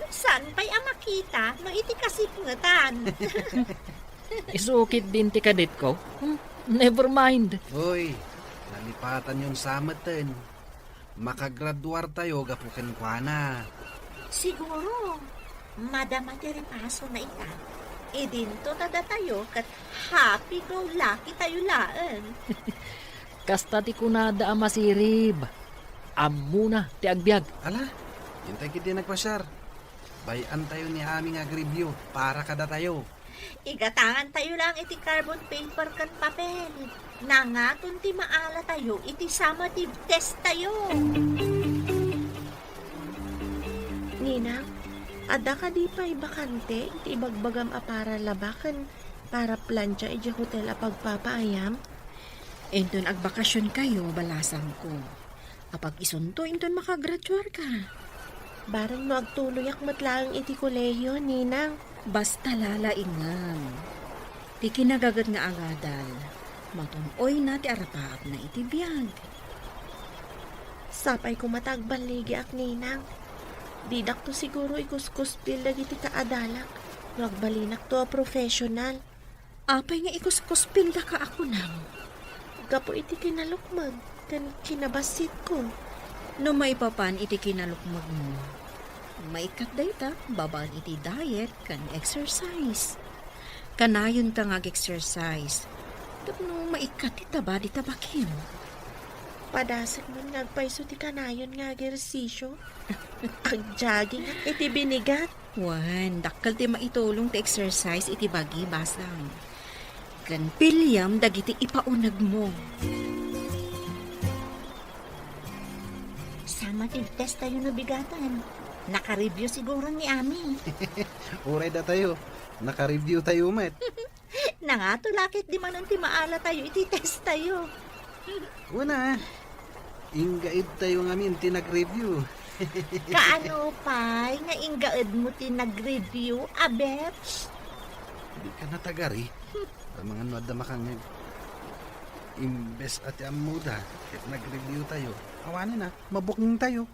Saan pay a makita no iti kasipngetan. Isu ketdin ti kadetko. Hmm, never mind. Uy, nalipatanyon sa meten. Makagraduartayo gapu kenkuana. Siguro, madama ti repasona ita. Idinto ta datayo ket happy-go-lucky tayo laeng. Kasta ti kunada a masirib. Ammona ti agbiag. Ala, intay ketdi nagpasiar. Bay-antayo ni Ami nga agreview para kadatayo. Igatangantayo lang iti carbon paper ken papel. Nangaton ti maalatayo iti summative test tayo. Ninang, adda kadi pay bakante iti ibagbagam a para laba ken para plancha idiay hotel a pagpapaayam? Inton agbakasionkayo, balasangko. Apag isunto inton makagraduarka. Bareng no agtuloyak met laeng iti kolehio, Ninang. Basta lalaingem. Ti kinagaget nga agadal, matun-oyna ti arapaapna iti biag. Sapay koma ta agballigiak, Ninang. Didakto siguro ikuskuspil dagiti kaadalak no agbalinakto a professional. Apay nga ikuskuspildaka a kunam? Gapu iti kinalukmeg ken kinabassitko. No maipapan iti kinalukmegmo, maikkat dayta babaen iti diet ken exercise. Kanayonka nga ag-exercise. Tapno maikkat ti taba dita bakim. Padasek man nga agpayso ti kanayon nga agersisyo. Agjogging iti binigat. Wen, dakkel ti maitulong ti exercise iti bagi, basang. Ken piliam dagiti ipaunegmo. Summative test tayo no bigatan. Naka-review siguro ni Ami. Uray datayo, naka-review tayo met. Nangato la ket di manen ti maala tayo iti test tayo. Una, inggaid tayo ngamin ti nag-review. Kaano pay nga inggaedmo ti nag-review, Abebs? Di ka natagari. Amangan no adda makangeg. Imbes a ti ammoda, ket nag-review tayo. Awanen a, mabukeng tayo.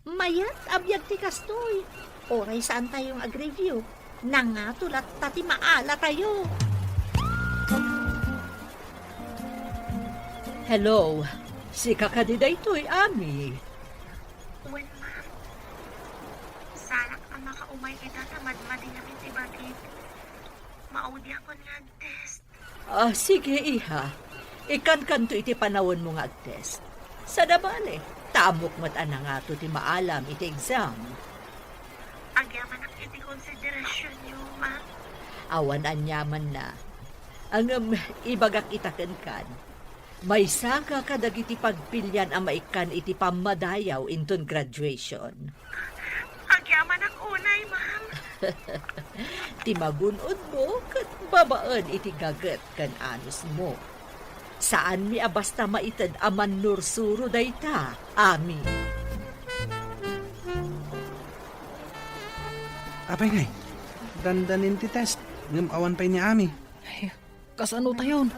Mayat a biag ti kastoy. Uray saan tayo nga ag-review, nangato latta ti maala tayo. Hello, sika kadi daytoy, Ami? Wen, ma'am. Saanak a makaumay ita ta madmadi ngamin ti bagik. Maudiakon nga ag-test. Ah, sige, iha. Ikankanto iti panawenmo nga ag-test. Sada bale, ta ammok met a nangato ti maalam iti exam. Agyamanak iti konsiderasyonyo, ma'am. Awan aniamanna. Ngem, ibagak ita kenkan. Maysa ka kadagiti pagpilian a maikkan iti pammadayaw inton graduation. Agyamanak unay, ma'am. Ti magun-odmo ket babaen iti gaget ken anusmo. Saanmi a basta maited a mannursuro dayta, Ami. Apay ngay, dandanin ti test, ngem awan pay ni Ami. Ay, kasano tayon?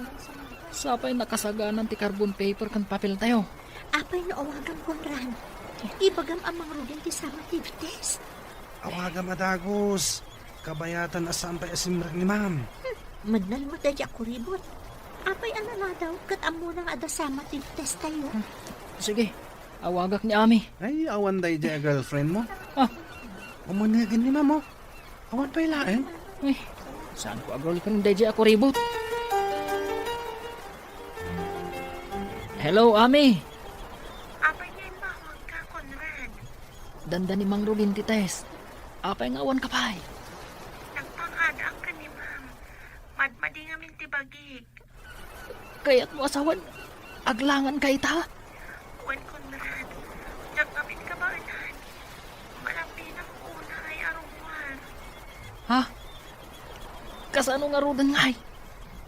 Sapay nakasaganan ti carbon paper ken papel tayo. Apay no awagam, Conrad? Ibagam a mangrugin ti summative test. Awagam a dagus. Kabayatan a saan pay a simrek ni ma'am. Hmm, mannalmo daydi a kuribot. Apay a naladaw ket ammona nga adda summative test tayo? Hmm. Sige, awagak ni Ami. Ay, awan daydi a girlfriend mo? Ah. Umunegen ni ma'am, oh. Awan pay laeng? Ay, saan ko a girlfriend daydi a kuribot? Hello, Ami. Apay nga imbawag ka, Conrad? Dandani mangrugin ti test. Apay nga awan ka pay? Nagpakadaak ken ni ma'am. Madmadi ngamin ti bagik. Kayatmo a sawen, aglangan ka ita? Wen, Conrad. Diak ngamin kabaelan. Malabbinak unay a rummuar. Ha? Kasano ngaruden ngay?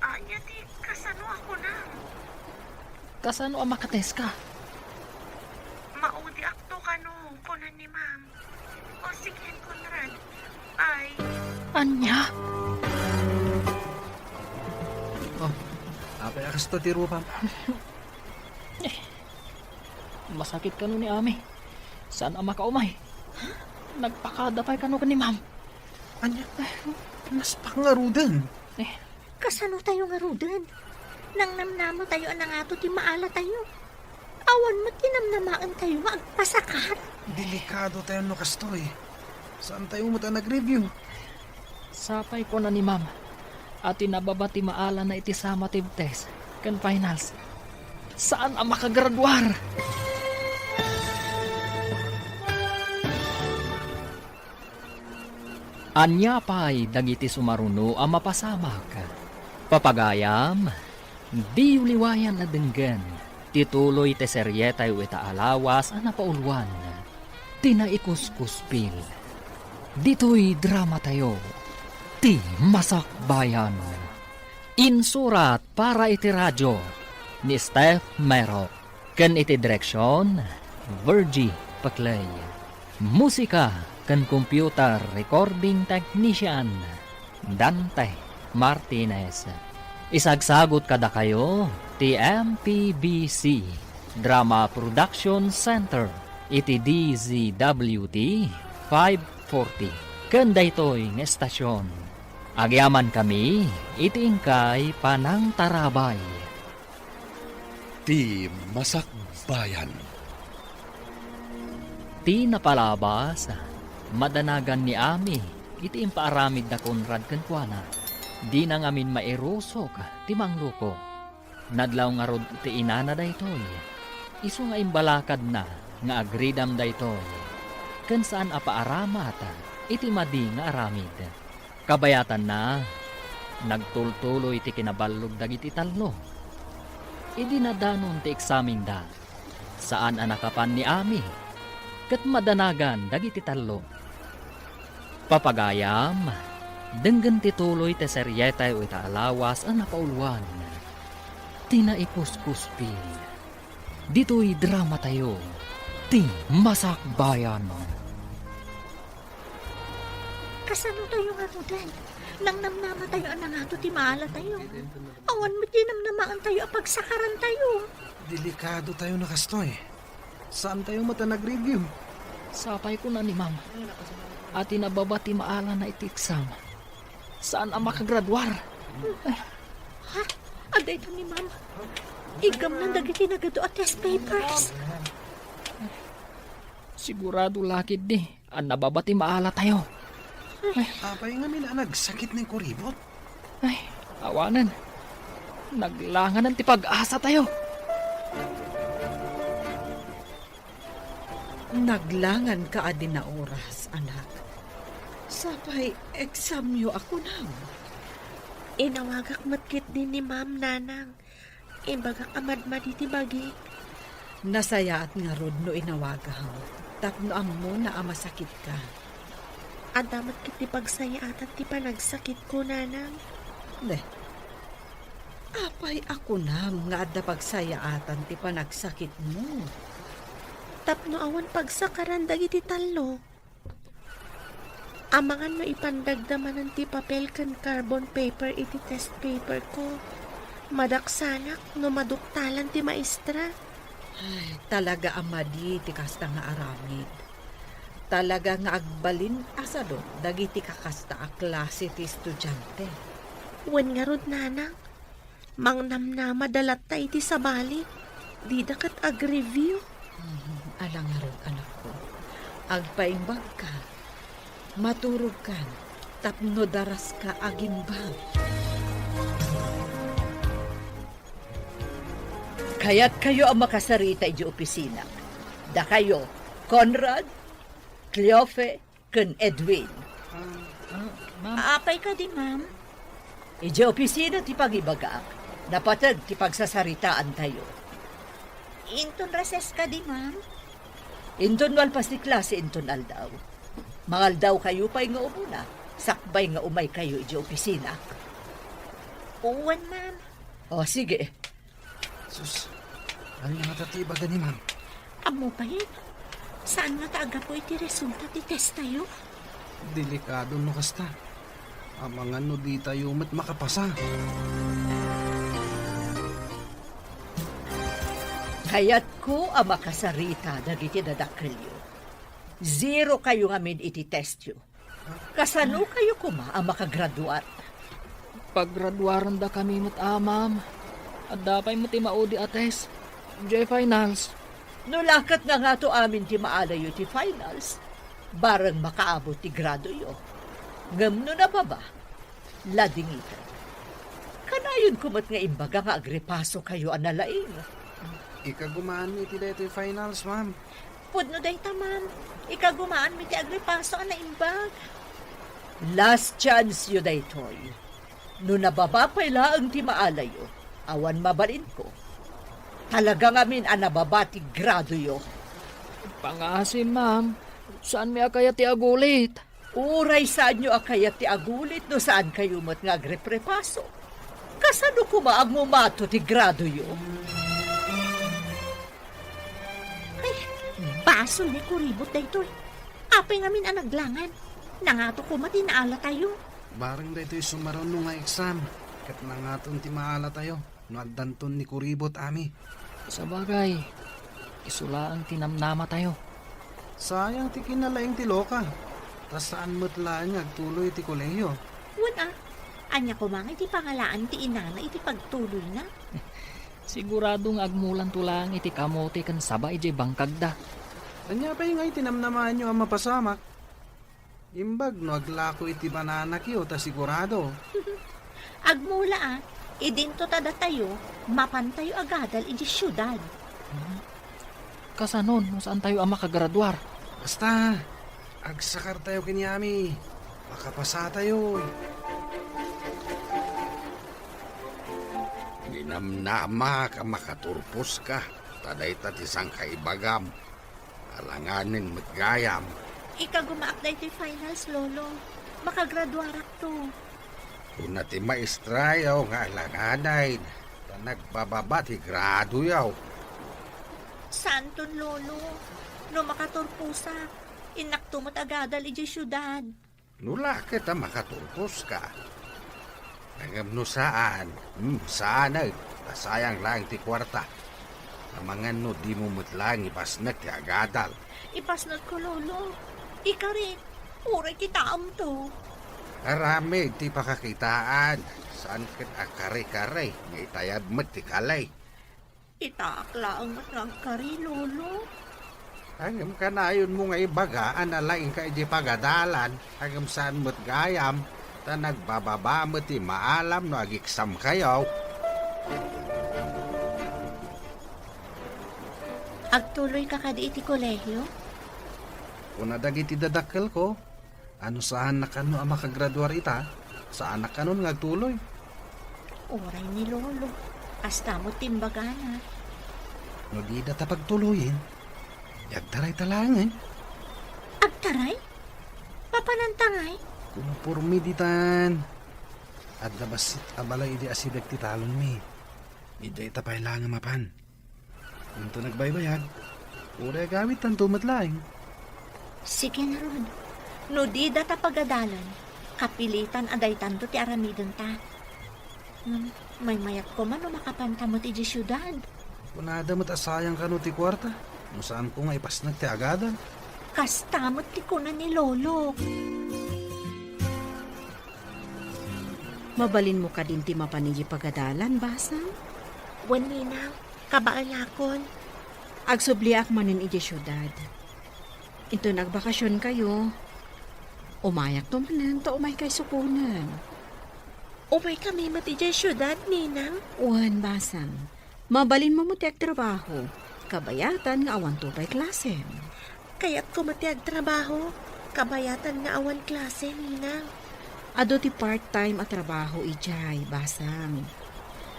Ania ti kasano a kunam? Kasano a makatest ka? Maudiakto kano, kuna ni ma'am. O sige, Conrad. Bye. Ania? Oh, apay a kasta ti rupam? Masakit kano ni Ami. Saan a makaumay? Nagpakada pay kano ken ni ma'am. Ania? Naspak ngaruden. Eh. Kasano tayo ngaruden? Nangnamnama tayo a nangato ti maala tayo. Awan met ti namnamaen tayo nga agpasakat. Delikado tayo no kastoy. Saan tayo met a nag-review? Sapay kuna ni ma'am a ti nababa ti maalana iti summative test ken finals, saan a makagraduar. Ania pay dagiti sumaruno a mapasamak? Papagayam, diyo liwayan a denggen ti tuloy ti serietayo ita a lawas a napauluan, Ti Naikuskuspil. Ditoy dramatayo, Ti Masakbayan. Insurat para iti radio ni Steph Mero. Ken iti direksion, Virgie Paclay. Musika ken computer recording technician, Dante Martinez. Isagsagut kadakayo ti M P B C Drama Production Center iti D Z W T five forty. Ken daytoy nga estasion, agyamankami iti inkay panangtarabay. Ti Masakbayan. Ti napalabas, madanagan ni Ami iti impaaramid da Conrad kenkuana. Dina ngamin mairusok ti mangluko. Nadlaw ngarud ti inana daytoy. Isu nga imbalakadna nga agridam daytoy, ken saan a paaramat iti madi nga aramid. Kabayatanna, nagtultuloy ti kinaballog dagiti tallo. Idi nadanon ti eksamenda, saan a nakapan ni Ami, ket madanagan dagiti tallo. Papagayam, denggen ti tuloy ti serietayo ita a lawas a napauluan, ti Naipuskuspin. Ditoy dramatayo, ti Masakbayan. Kasano tayo ngaruden? Nangnamnama tayo a nangato ti maalatayo. Awan met ti namnamaantayo a pagsakarantayo. Delikado tayo na kastoy. Saan tayo met a nag-review? Sapay kuna ni Ma'am, a ti nababa ti maalana iti exam, saan a makagraduar. Ha? Adda ita ni Ma'am. Iggamnan dagiti nagadu a test papers. Sigurado la ketdi a nababa ti maalatayo. Apay ngamin a nagsakit ni Kuribot? Ay, awanen. Naglanganan ti pag-asatayo. Naglanganka a di naoras, anak. Sapay examyo a kunam. Inawagak met ketdi ni Ma'am, Nanang. Imbagak a madmadi ti bagik. Nasayaat ngarud no inawagam, tapno ammona a masakitka. Adda met ketdi pagsayaatan ti panagsakitko, Nanang. Ne, apay a kunam nga adda pagsayaatan ti panagsakitmo? Tapno awan pagsakaran dagiti tallo. Amangan no ipandagda manen ti papel ken carbon paper iti test paperko. Madaksanak no maduktalan ti maestra. Ay, talaga a madi ti kasta nga aramid. Talaga nga agbalin a sadut dagiti kakasta a klase ti estudiante. Wen ngarud, Nanang, mangnamnamada latta iti sabali, dida ket ag-review. Hmm, ala ngarud, anakko. Agpaimbagka. Maturogkan tapno daraska agimbag. Kayatkayo a makasarita idiay opisina. Dakayo, Conrad, Cleofe, ken Edwin. Ah, ma'am. Apay kadi, ma'am? Idiay opisina ti pangibagak, napateg ti pagsasaritaantayo. Inton recess kadi, ma'am? Inton malpas ti klase inton aldaw. Mangaldawkayo pay nga umuna, sakbay nga umaykayo idiay opisina. Wen, ma'am. O, sige. Sus, ania ngata ti ibaga ni ma'am? Ammo pay, saan ngata a gapu iti resulta ti testayo? Delikado no kasta. Amangan no ditayo met makapasa. Kayatko a makasarita dagiti dadakkelyo. Zero kayo ngamin iti testyo. Kasano kayo koma a makagraduar? Paggraduarandakami met, a, ma'am. Adda pay met ti maudi a test. Diay finals. No la ket nangato amin ti maalayo iti finals, bareng makaabot ti gradoyo. Ngem no nababa, ladingiten. Kanayonko met nga imbaga nga agrepaso kayo a nalaing. Ikagumaanmi iti daytoy finals, ma'am. Pudno dayta, ma'am. Ikagumaanmi ti agrepaso a naimbag. Last chance yo daytoy. No nababa pay laeng ti maalayo, awan mabalinko. Talaga ngamin a nababa ti gradoyo. Pangasim, ma'am. Saanmi a kayat ti agulit. Uray saanyo a kayat ti agulit no saankayo met nga agreprepaso. Kasano koma a ngumato ti gradoyo? Ay, basol ni Kuribot daytoy. Apay ngamin a naglangan. Nangato koma ti naalatayo. Bareng daytoy sumaruno nga exam, ket nangaton ti maalatayo. No addanton ni Kuribot, Ami. Sabagay, isu laeng ti namnamatayo. Sayang ti kinalaing ti Loka, ta saan met laeng nga agtuloy iti kolehiyo. Wen a, ania koma nga iti pangalaan ti inana iti pagtuloyna? Sigurado nga agmulanto laeng iti kamote ken saba idiay bangkagda. Ania pay nga iti namnamaanyo a mapasamak? Imbag no aglako iti bananakyo ta sigurado. Agmula a, idinto ta datayo, mapantayo agadal idiay siudad. Kasanon no saantayo a makagraduar? Basta, agsakartayo ken Yami. Makapasatayo. Ninamnamak a makaturposka, ta dayta ti sangkaibagam. Alanganen met gayam. Ikagumaak daytoy finals, Lolo. Makagraduarakto. Kuna ti maestrayo nga alanganen, ta nagbababa ti gradoyo. Saanton, Lolo. No makaturposak, innakto met agadal idiay siudad. No la ket a makaturposka. Ngem no saan, hmm, saanen, ta sayang laeng ti kuarta. Amangan no dimo met laeng ipasnek ti agadal. Ipasnekko, Lolo. Ikarik, uray kitaemto. Aramid ti pakakitaan, saan ket a kare-kare nga itayab met ti kali. Itaak laeng met nga agkari, Lolo. Ngem kanayonmo nga ibaga a nalaingka idiay pagadalan, ngem saan met gayam, ta nagbababa met ti maalam no ageksamkayo. Agtuloyka kadi iti kolehio? Kuna dagiti dadakkelko, a no saannak kano a makagraduar ita, saanak kanon nga agtuloy. Uray ni Lolo, kasta met ti imbagana. No dida ta pagtuloyen, agtarayta laengen. Agtaray? Mapananta ngay? Konporme ditan. Adda bassit a balay idi asideg ti talonmi. Idi ita pay laeng a mapan. Inton agbaybayag, uray agawidtanto met laeng. Sige ngarud, no dida ta pagadalan, kapilitan a daytanto ti aramidenta. Ngem, maymayat koma no makapanta met idiay siudad. Kunada met a sayang kano ti kuarta, no saanko nga ipasnek ti agadal. Kasta met ti kuna ni Lolo. Mabalinmo kadin ti mapan idiay pagadalan, Basang? Wen, Ninang, kabaelakon. Agsubliak manen idiay siudad. Inton agbakasionkayo, umayakto manen ta umaykay sukonen. Umaykami met idiay siudad, Ninang? Wen, Basang. Mabalinmo met ti agtrabaho, kabayatan nga awanto pay klasem. Kayatko met ti agtrabaho, kabayatan nga awan klase, Ninang. Adu ti part-time a trabaho idiay, Basang.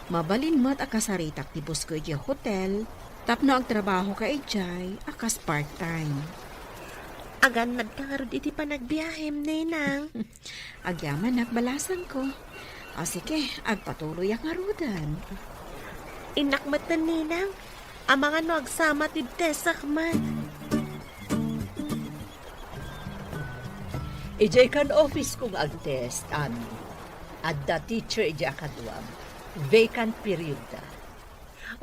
Mabalin met a kasaritak ti busko idiay hotel, tapno agtrabahoka idiay a kas part-time. Agannadka ngarud iti panagbiahem, Ninang. Agyamanak, balasangko. O sige, agpatuloyak ngaruden. Innak metten, Ninang. Amangan no agsama ti testak met. Idiay kan office ko nga agtest, Ami. Adda teacher idiay a kaduam. Vacant period da.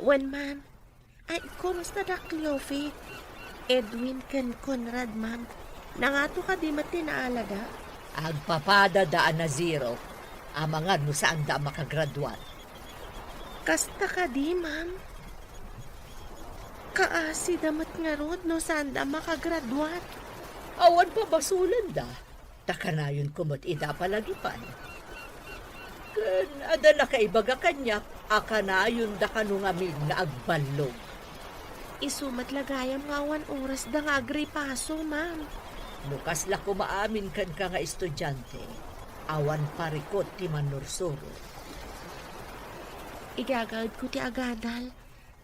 Wen, ma'am. Ay, kurosda da Cleofe, Edwin ken Conrad, ma'am. Nangato kadi met ti naalada? Agpapadada a na-zero. Amangan no saanda a makagraduar. Kasta kadi, ma'am? Kaasida met ngarud no saanda a makagraduar. Awan pabasolenda. Ta kanayonko met ida a palagipan. Ken adda nakaibaga kaniak a kanayonda kano ngamin nga agballog. Isu met la gayam nga awan orasda nga agripaso, ma'am. No kasla koma amin kenka nga estudiante, awan parikut ti mannursuro. Igagaedko ti agadal.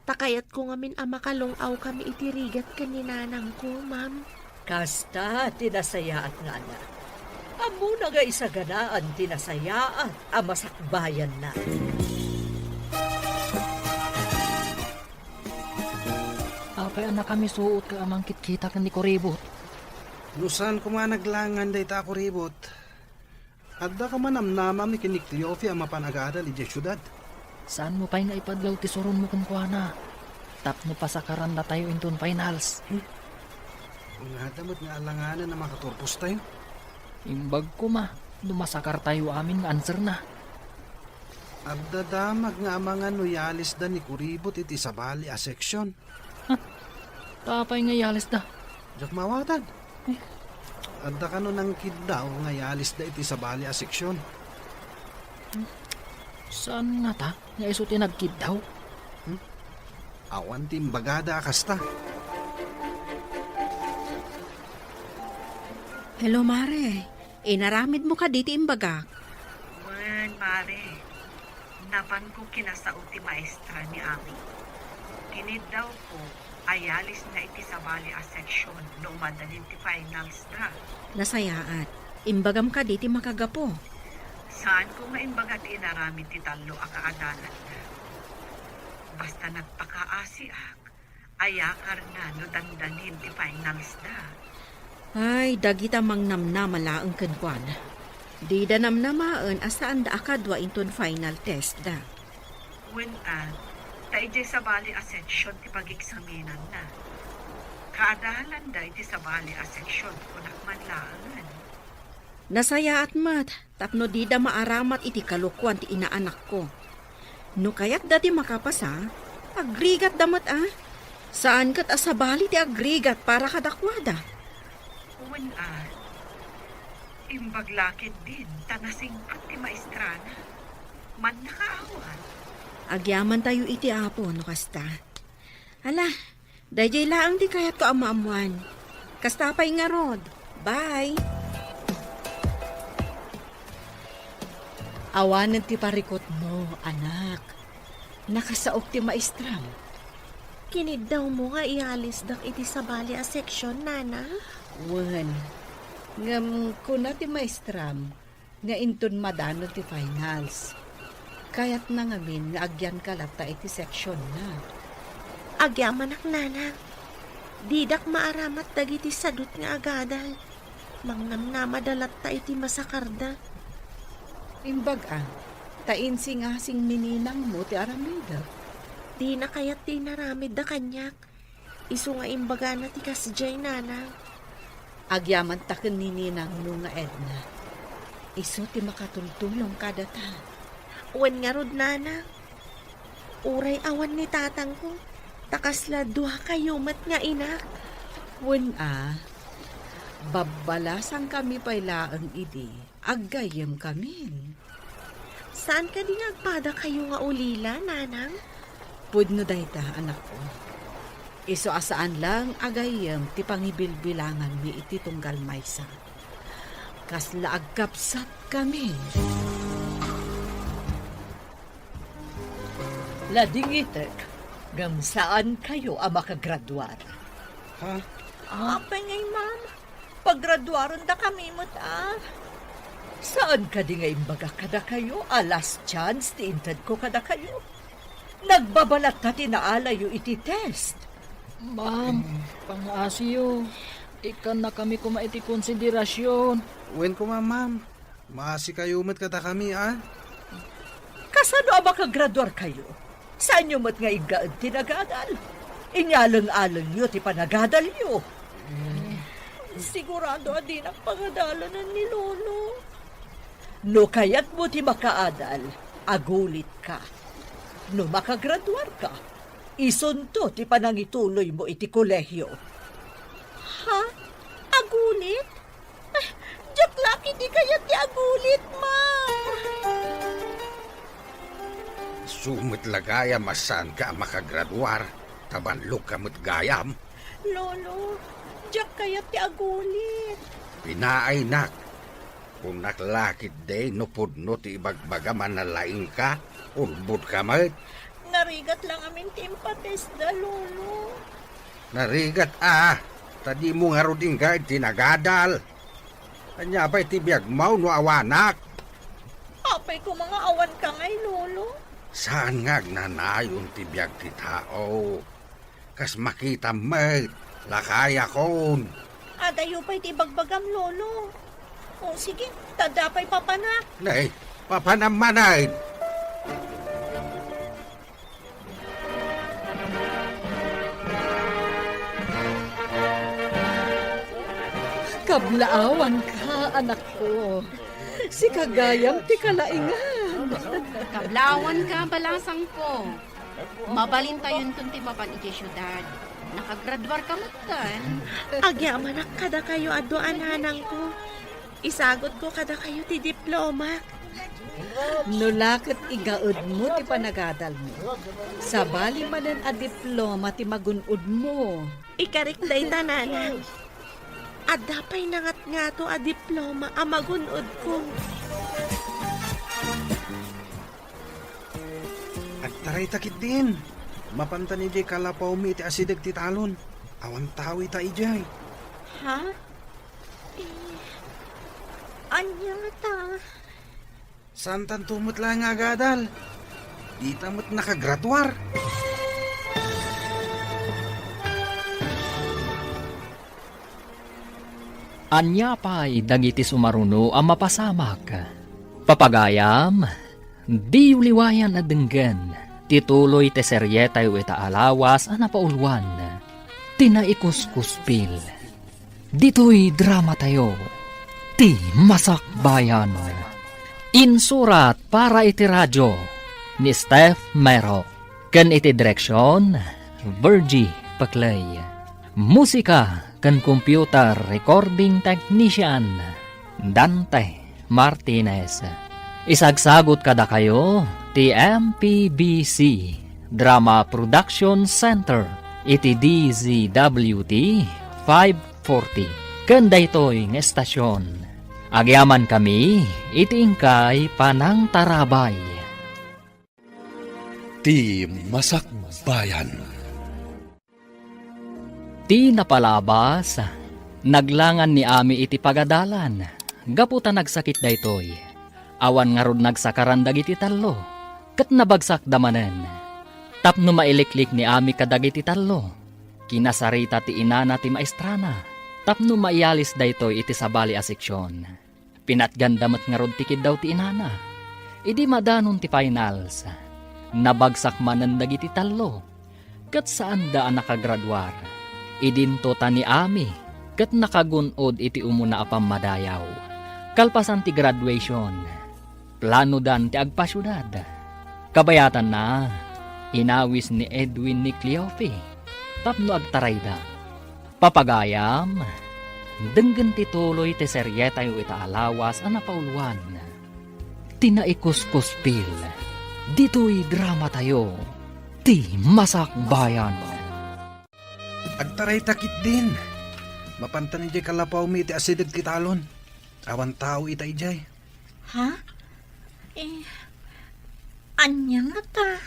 Ta kayatko ngamin a makalung-awkami iti rigat ken ni nanangko, ma'am. Kasta ti nasayaat nga anak. Ammona nga isaganaan ti nasayaat a masakbayanna. Apay a nakamisuot ka a mangkitkita ken ni Kuribot? No saan koma naglangan dayta a kuribot, adda koma namnamam ken ni Cleofe a mapan agadal idiay siudad. Saanmo pay nga ipadlaw ti suronmo kenkuana tapno pasakarandatayo inton finals? Hmm. Kunada met nga alanganen a makaturpostayo. Imbag koma no masakartayo amin nga answerna. Adda damag nga amangan no yalisda ni Kuribot iti sabali a seksyon. Huh? Ta apay nga yalisda? Diak maawatan. Eh. Adda kano nangkiddaw nga yalisda iti sabali a seksyon. Saan ngata nga isu ti nagkiddaw? Hmm? Awan ti imbagada a kasta. Hello, Mare. Inaramidmo kadi ti imbagak? Wen, Mare. Napanko kinasao ti maestra ni Ami. Kiniddawko a yalisna iti sabali a section no umadalin ti finals da. Nasayaat. Imbagam kadi ti makagapu? Saanko nga imbaga ti inaramid ti tallo a kaadalanda. Basta nagpakaasiak, ayakarna no dandangin ti finals da. Ay, dagita mangnamnama laeng kenkuana. Dida namnamaen a saanda a kadua inton final test da. Wen a, ta idiay sabali a section ti pageksaminanna. Kaadalanda iti sabali a section, kunak man laengen. Nasayaat met tapno dida maaramat iti kalokuan ti inaanakko. No kayatda ti makapasa, agrigatda met a. Saan ket a sabali ti agrigat para kadakuada. Wen a, imbag la ketdin ta nasingpet ti maestrana. Mannakaawat. Agyamantayo iti Apo no kasta. Ala, daydiay laeng ti kayatko a maammoan. Kasta pay ngarud. Bye! Awanen ti parikutmo, anak. Nakasaok ti maestram. Kiniddawmo nga iyalisdak iti sabali a section, Nana? Wen, ngem kuna ti maestram, nga inton madanon ti finals. Kayatna ngamin nga agyanka latta iti sectionna. Agyamanak, Nanang. Didak maaramat dagiti sadut nga agadal. Mangnamnamada latta iti masakarda. Imbag a, ta insingasing ni ninangmo ti aramidek. Dina kayat ti inaramidda kaniak. Isu nga imbagana ti kasdiay, Nanang. Agyaman ta ken ni ninangmo nga Edna. Isu ti makatultulong kadata. Wen ngarud, Nanang. Uray awan ni tatangko, ta kasla duakayo met nga inak. Wen a, babbalasangkami pay laeng idi. Aggayyemkamin. Saan kadi nga agpadakayo nga ulila, Nanang? Pudno dayta, anakko. Isu a saan laeng a gayyem ti pangibilbilanganmi iti tunggal maysa. Kasla agkabsatkamin. Ladingitek, ngem saankayo a makagraduar. Ha? Apay ngay, ma'am? Pagraduarendakami met a. Saan kadi nga imbagak kadakayo a last chance ti intedko kadakayo? Nagbabalatta ti naalayo iti test. Ma'am, pangaasiyo. Ikkannakami koma iti konsiderasyon. Wen koma, ma'am. Maasikayo met kadakami, a? Kasano a makagraduarkayo? Saanyo met nga iggaed ti nagadal? Inyaleng-alengyo ti panagadalyo. Sigurado a dinak pangadalanen ni Lolo. No kayatmo ti makaadal, agulitka. No makagraduarka, isunto ti panangituloymo iti kolehio. Ha? Agulit? Diak la ketdi kayat ti agulit, ma. Isu met la gayam a saanka a makagraduar, ta ballogka met gayam. Lolo, diak kayat ti agulit. Pinaaynak, kunak la ketdi no pudno ti ibagbagam a nalaingka, ulbodka met. Narigat la ngamin ti impatestda, Lolo. Narigat a, ta dimo ngarud inggaed ti nagadal. Ania pay ti biagmo no awanak? Apay koma nga awanka ngay, Lolo? Saan nga agnanayon ti biag ti tao. Kas makitam met, lakayakon. Adayo pay ti ibagbagam, Lolo. O, sige, ta adda pay papanak. Nay, papanam manen. Kablaawanka, anakko. Sika gayam ti kalaingan. Kablaawanka, balasangko. Mabalintayonton ti mapan idiay siudad. Nakagraduarka metten. Agyamanak kadakayo a dua a nanangko. Isagutko kadakayo ti diplomak. No la ket igaedmo ti panagadalmo, sabali manen a diploma ti magun-odmo. Ikarik dayta, nanay. Adda pay nangatngato a diploma a magun-odko. Agtarayta ketdin. Mapantan idiay kalapawmi iti asideg ti talon. Awan tao ita idiay. Ha? Eh, ania ta? Saantanto met laeng nga agadal. Dita met nakagraduar. Ania pay dagiti sumaruno a mapasamak? Papagayam, diyo liwayan a denggen ti tuloy ti serietayo ita a lawas a napauluan, ti Naikuskuspil. Ditoy dramatayo, ti Masakbayan. Insurat para iti radio ni Steph Mero, ken iti direksion, Virgie Paclay. Musika ken computer recording technician, Dante Martinez. Isagsagut kadakayo ti M P B C Drama Production Center iti D Z W T five forty. Ken daytoy nga estasion, agyamankami iti inkay panangtarabay. Ti Masakbayan. Ti napalabas, naglangan ni Ami iti pagadalan gapu ta nagsakit daytoy. Awan ngarud nagsakaran dagiti tallo, ket nabagsakda manen. Tapno mailiklik ni Ami kadagiti tallo, kinasarita ti inana ti maestrana tapno maiyalis daytoy iti sabali a seksion. Pinatganda met ngarud ti kiddaw ti inana. Idi madanon ti finals, nabagsak manen dagiti tallo, ket saanda a nakagraduar. Idinto ta ni Ami ket nakagun-od iti umuna a pammadayaw. Kalpasan ti graduation, planodan ti agpasiudad. Kabayatanna, inawis ni Edwin ni Cleofe tapno agtarayda. Papagayam, denggen ti tuloy ti serietayo ita a lawas a napauluan, ti Naikuskuspil, ditoy dramatayo, ti Masakbayan. Agtarayta ketdin. Mapantan idiay kalapawmi iti asideg ti talon. Awan tao ita idiay. Ha? Eh, ania ngata?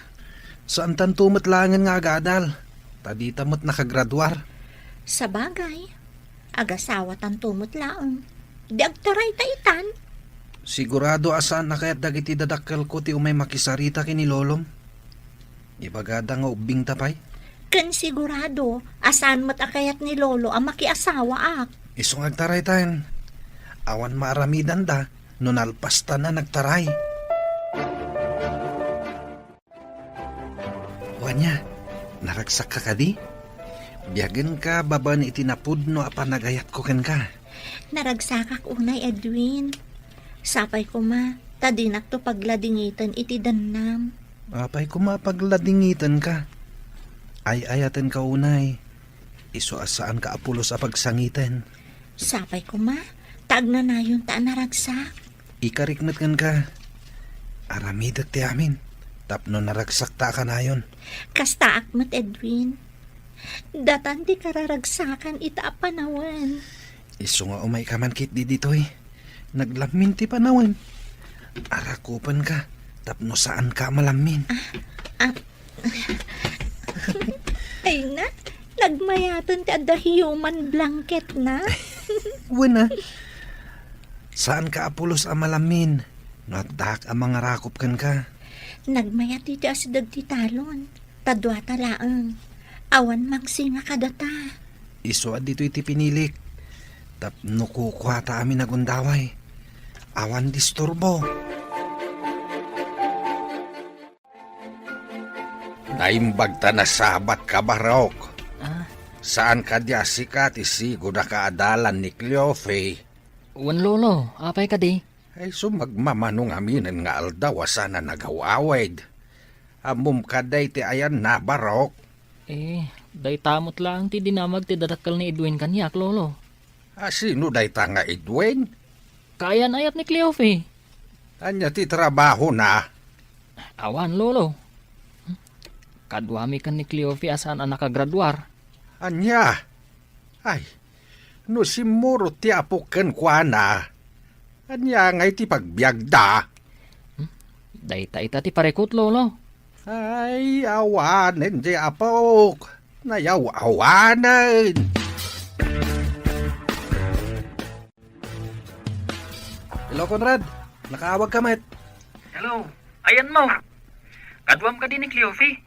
Saantanto met laengen nga agadal, ta dita met nakagraduar. Sabagay, agasawatanto met laeng. Di agtarayta itan? Sigurado a saan a kayat dagiti dadakkelko ti umay makisarita ken ni lolom. Ibagada nga ubbingta pay? Ken sigurado a saan met a kayat ni Lolo a makiasawaak. Isu nga agtaraytan. Awan maaramidanda no nalpastana nagtaray. Wania, naragsakka kadi? Biagenka babaen iti napudno a panagayatko kenka. Naragsakak unay, Edwin. Sapay koma ta dinakto pagladingiten iti dennam. Apay koma a pagladingitenka? Ay-ayatenka unay. Isu a saanka a pulos a pagsangiten. Sapay koma ta agnanayonta a naragsak. Ikarik met kenka. Aramidek ti amin tapno naragsakta a kanayon. Kastaak met, Edwin. Datan ti kararagsakan ita a panawen. Isu nga umayka man ketdi ditoy. Naglammin ti panawen. Arakupenka tapno saanka a malammin. Ah, ah. Ay na, nagmayaten ti adda human blanket na. Wen a. Saanka a pulos a malammin no addaak a mangarakop kenka. Nagmayat iti asideg ti talon. Ta duata laeng. Awan mangsinga kadata. Isu a ditoy ti pinilik. Tapno kukuata amin a gundaway. Awan disturbo. Naimbag ta nasabatka, Barok. Ah? Saan kadi a sika ti sigud a kaadalan ni Cleofe? Wen, Lolo, apay kadi? Ay, sumagmamano ngaminen nga aldaw a saan a nagaw-awid. Ammom kadi ti ayanna, Barok? Eh, dayta met laeng ti dinamag ti dadakkel ni Edwin kaniak, Lolo. A sino dayta nga Edwin? Kaayan-ayat ni Cleofe. Ania ti trabahona? Awan, Lolo. Kaduami ken ni Cleofe a saan a nakagraduar. Ania? Ay, no simmurot ti apok kenkuana, ania ngay ti pagbiagda? Hmm? Dayta ita ti parikut, Lolo. Ay, awanen di apok. Nayaw-awanen. Hello, Conrad. Nakaawag ka met. Hello. Ayanmo. Kaduam kadi ni Cleofe.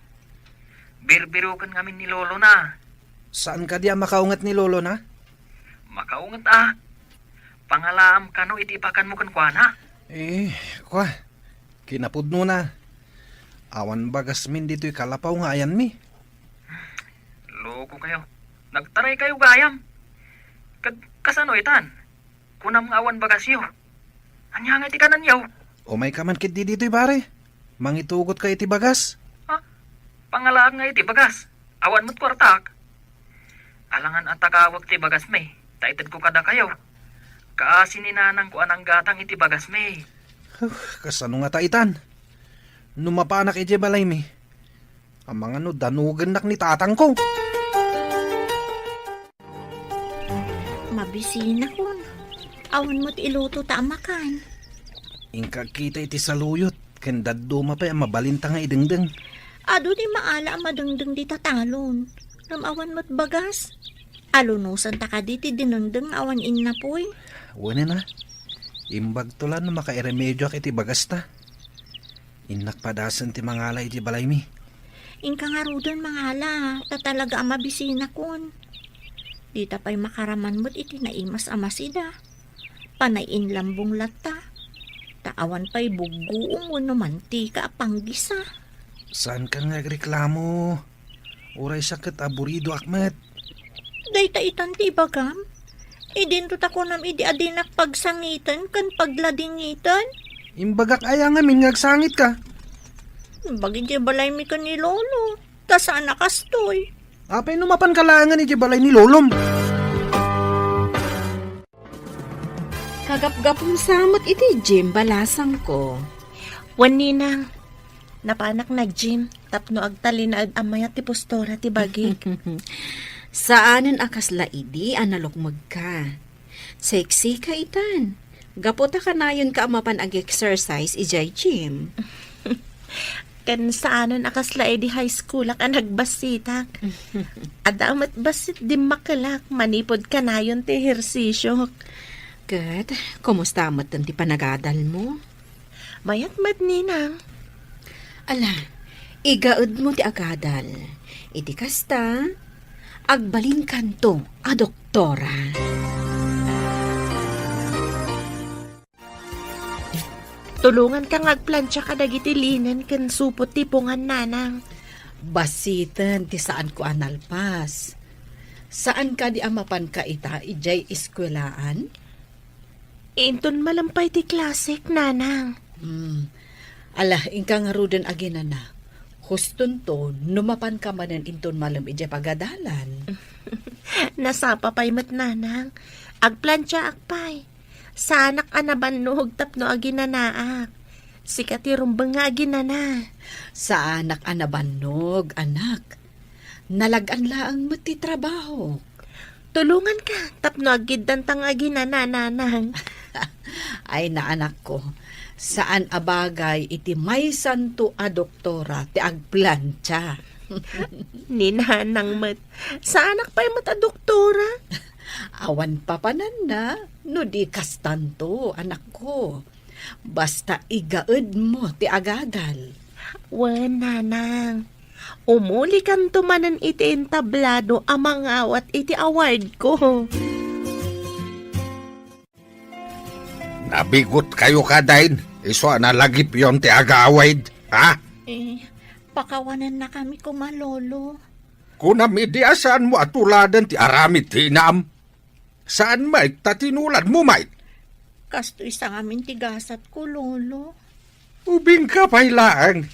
Birbiroken ngamin ni lolona. Saan kadi a makaunget ni lolona? Makaunget a. Pangalaam kano iti ipakanmo kenkuana. Eh, kua. Kinapudnona. Awan bagasmin ditoy kalapaw nga ayanmi. Loko kayo. Nagtaray kayo gayam. Ket kasano itan? Kunam nga awan bagasyo. Ania nga iti kananyo? Umay ka man ketdi ditoy, pare. Mangitugot ka iti bagas. Ha? Pangalaak nga iti bagas. Awan met kuartak. Alangan a takawek ti bagasmi, ta itedko kadakayo. Kaasi ni nanangko a nanggatang iti bagasmi. Huh, kasano ngata itan? No mapanak idiay balaymi, amangan no danugennak ni tatangko. Mabisinakon. Awan met iluto ta a makan. Inka agkita iti saluyot, ken dadduma pay a mabalinta nga idengdeng. Adu ti maala a madengdeng dita talon. Ngem awan met bagas. Alunusanta kadi ti dinengdeng nga awan innapoy? Wen a. Imbagto la no makairemedioak iti bagasta. Innak padasen ti mangala iti balaymi. Inka ngaruden mangala, ta talaga a mabisinakon. Dita pay makaraman met iti naimas a masida. Panay inlambong latta. Ta awan pay buggoom wenno mantika a panggisa. Saanka nga agreklamo. Uray sa ket aburidoak met. Dayta itan ti ibagam? Idinto ta kunam idi a dinak pagsangiten ken pagladingiten? Imbagak aya ngamin nga agsangitka? Imbag idiay balaymi ken ni Lolo. Ta saan a kastoy. Apay no mapanka laengen idiay balay ni Lolom? Kagapgapum sa met iti gym, balasangko. Wen, Ninang, napanak nag-gym tapno agtalinaed a mayat ti postura ti bagik. Saanen a kasla idi a nalukmegka. Sexy ka itan. Gapu ta kanayonka a mapan ag-exercise idiay gym. Ken saanen a kasla idi high schoolak a nagbassitak. Adda met bassit dimmakelak manipud kanayon ti ehersisiok. Ket, kumusta metten ti panagadalmo? Mayat met, Ninang. Ala, igaedmo ti agadal. Iti kasta, agbalinkanto a doktora. Tulonganka nga agplancha kadagiti linen ken supot ti pungan, Nanang. Basiten ti saanko a nalpas. Saan kadi a mapanka ita idiay eskuelaan? Inton malem pay ti klasek, Nanang. Hmm. Ala, inka ngaruden aginana. Hustonto, no mapanka manen inton malem idiay pagadalan. Nasapa pay met, Nanang. Agplanchaak pay. Saanak a nabannog tapno aginanaak. Sika ti rumbeng nga aginana. Saanak a nabannog, anak. Nalag-an laeng met ti trabahok. Tulonganka tapno aggiddanta nga aginana, Nanang. Ay, naanakko, saan a bagay iti maysanto a doktora ti agplancha. Ni Nanang met, saanak pay met a doktora. Awan papananna no di kastanto, anakko. Basta igaedmo ti agadal. Wen, Nanang. Umulikanto manen iti entablado a mangawat iti awardko. Nabigotkayo kadayn, isu a nalagipyon ti agawid, ha? Eh, pakawanennakami koma, Lolo. Kunam idi a saanmo a tuladen ti aramid ti inam. Saan met ta tinuladmo met? Kastoy sa ngamin ti gasatko, Lolo. Ubingka pay laeng.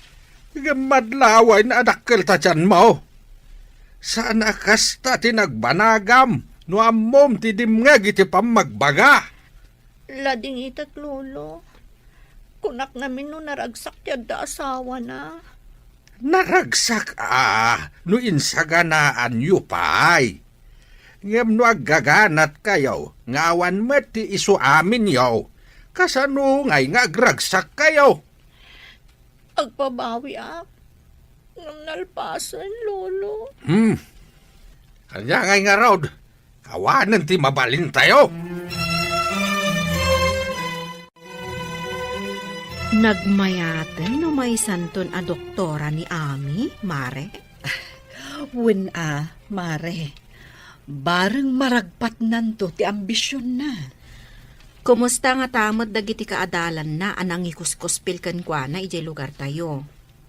Ngem madlaway a dakkel ta tianmo. Saan a kasta ti nagbanagam no ammom ti dimngeg iti pammagbaga. Ladingitek, Lolo. Kunak ngamin no naragsak ti adda asawana. Naragsak a no insaganaanyo pay. Ngem no aggaganatkayo nga awan met ti isu aminyo, kasano ngay nga agragsakkayo? Agbabawiak. Ngem nalpasen, Lolo. Hmm. Ania ngay ngarud? Awanen ti mabalintayo. Nagmayaten no maysanton a doktora ni Ami, Mare? Wen a, Mare. Bareng maragpatnanto ti ambisionna. Kumusta ngata met dagiti kaadalanna a nangikuskuspil kenkuana idiay lugartayo?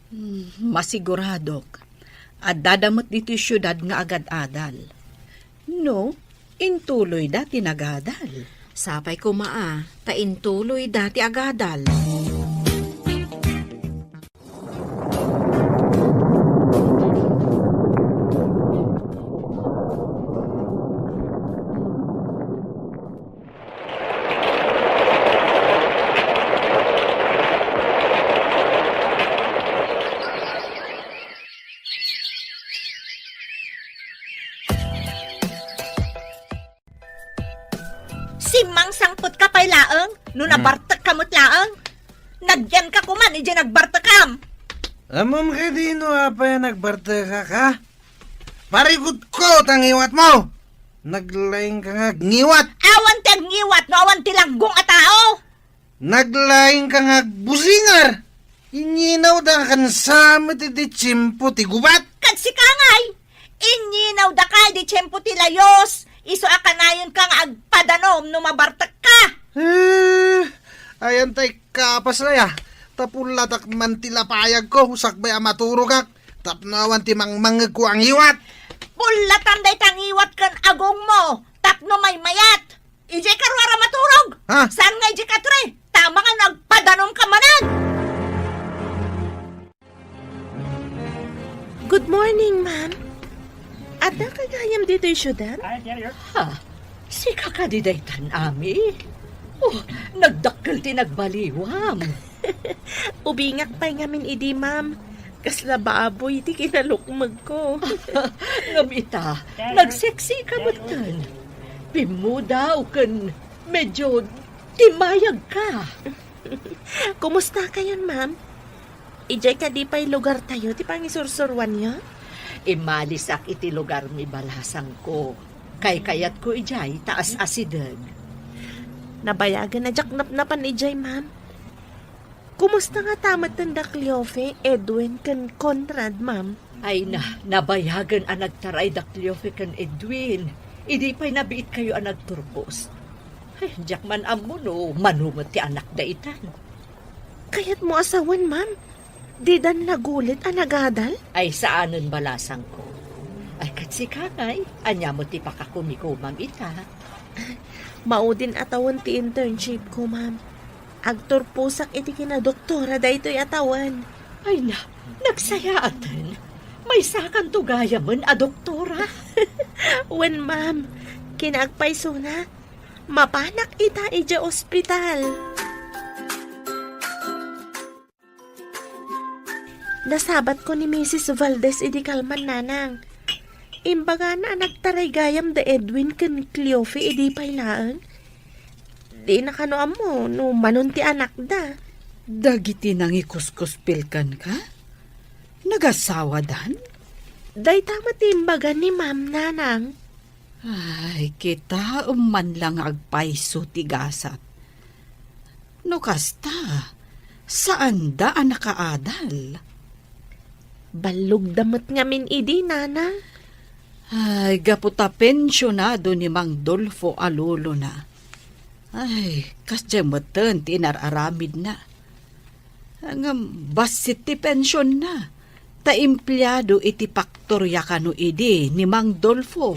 Hmm, masiguradok, addada met ditoy siudad nga agad-adal. No, intuloyda ti nagadal. Sapay koma a, ta intuloyda ti agadal. Simmangsangpet ka pay laeng, no Hmm. nabartek ka met laeng. Nagyan ka koman, idiay nagbartekam. Ammom kadi no apay a nagbartekak, ha? Parigutko ta ngiwatmo! Naglaing ka nga agngiwat! Awan ti agngiwat no awan ti langgong a tao! Naglaing ka nga agbusingar! Inyinawda ken sa met iti tiempo ti gubat! Ket sika ngay, inyinawda ka iti tiempo ti layus, isu a kanayon ka nga agpadanom no mabartek ka! Eh, ayan tay kapas aya, ta pullatak man ti lapayagko, sakbay a maturogak, tapno awan ti mangmangngegko a ngiwat. Pullatan dayta ngiwat ken agongmo, tapno maymayat. Idiay ka ruar a maturog? Ha? Saan nga idiay ka tre? Tama nga no agpadanom ka manen! Good morning, ma'am. Adda ka gayam ditoy siudad? Ha? Sika kadi daytan, Ami? Oh, nagdakkel ti nagbaliwam. Ubingak pay ngamin idi, ma'am. Kasla baboy ti kinalukmegko. Ngem ita, nagseksi ka metten. Pimmudaw ken medyo timayag ka. Kumusta kayon, ma'am? Idiay kadi pay lugartayo ti pangisursuroanyo? Immalisak iti lugarmi, balasangko. Kaykayatko idiay ta as-asideg. Nabayagen a diak napnapan idiay, ma'am. Kumusta ngata metten da Cleofe, Edwin, ken Conrad, ma'am? Ay na, nabayagen a nagtaray da Cleofe ken Edwin. Idi pay nabiitkayo a nagturpos. Ay, diak man ammo no mano met ti anakda itan. Kayatmo a sawen, ma'am? Didan nagulit a nagadal? Ay, saanen, balasangko. Ay, ket sika ngay, ania met ti pakakumikomam ita? Maudin a tawen ti internship ko, ma'am. Agturposak iti kinadoktora daytoy a tawen. Ay na, nagsayaaten. Maysakanto gayamen a doktora. Wen, ma'am. Kinaagpaysona, mapanak ita idiay ospital. Nasabatko ni Misis Valdez idi kalman, nanang. Imbagana a nagtaray gayam da Edwin ken Cleofe idi pay laeng. Dina kano ammo no manon ti anakda. Dagiti nangikuskuspil kenka? Nagasawadan? Dayta met ti imbaga ni Ma'am, nanang. Ay, kitaem man la nga agpayso ti gasat. No kasta, saanda a nakaadal. Ballogda met ngamin idi, nana. Ay, gapu ta pensionado ni Mang Dolfo a lolona. Ay, kasdiay metten ti inar-aramidna. Ngem bassit ti pensionna, ta empleado iti paktoria kano idi ni Mang Dolfo.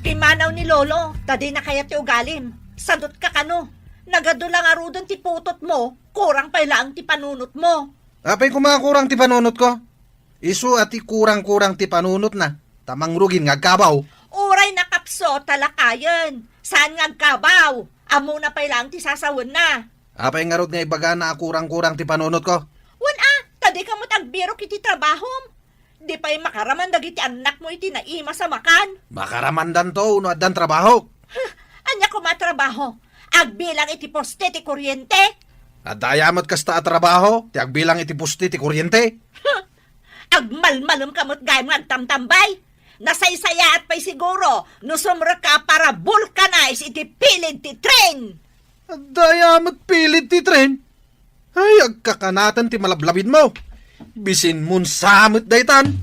Pimmanaw ni Lolo, ta dina kayat ti ugalim. Sadot ka kano. Nagadu la ngaruden ti putotmo, kurang pay laeng ti panunotmo. Apay koma kurang ti panunotko? Isu a ti kurang-kurang ti panunotna, ta mangrugin nga agkabaw. Uray nakapso, talakayen. Saan nga agkabaw? Ammona pay laeng ti sasawenna. Apay ngarud nga ibagana a kurang-kurang ti panunotko? Wen a, ta dika met agbirok iti trabahom. Di pay makaraman dagiti annakmo iti naimas a makan. Makaramandanto no addan trabaho. Huh, ania koma trabaho? Agbilang iti poste ti kuryente? Adda aya met kasta a trabaho ti agbilang iti poste ti kuryente? Huh, agmalmalemka met gayam nga agtamtambay. Nasaysayaat pay siguro no sumrekka a para vulcanize iti pilid ti tren. Adda aya met pilid ti tren? Ay, agkakanaten ti malablabidmo. Bisinmon sa met daytan.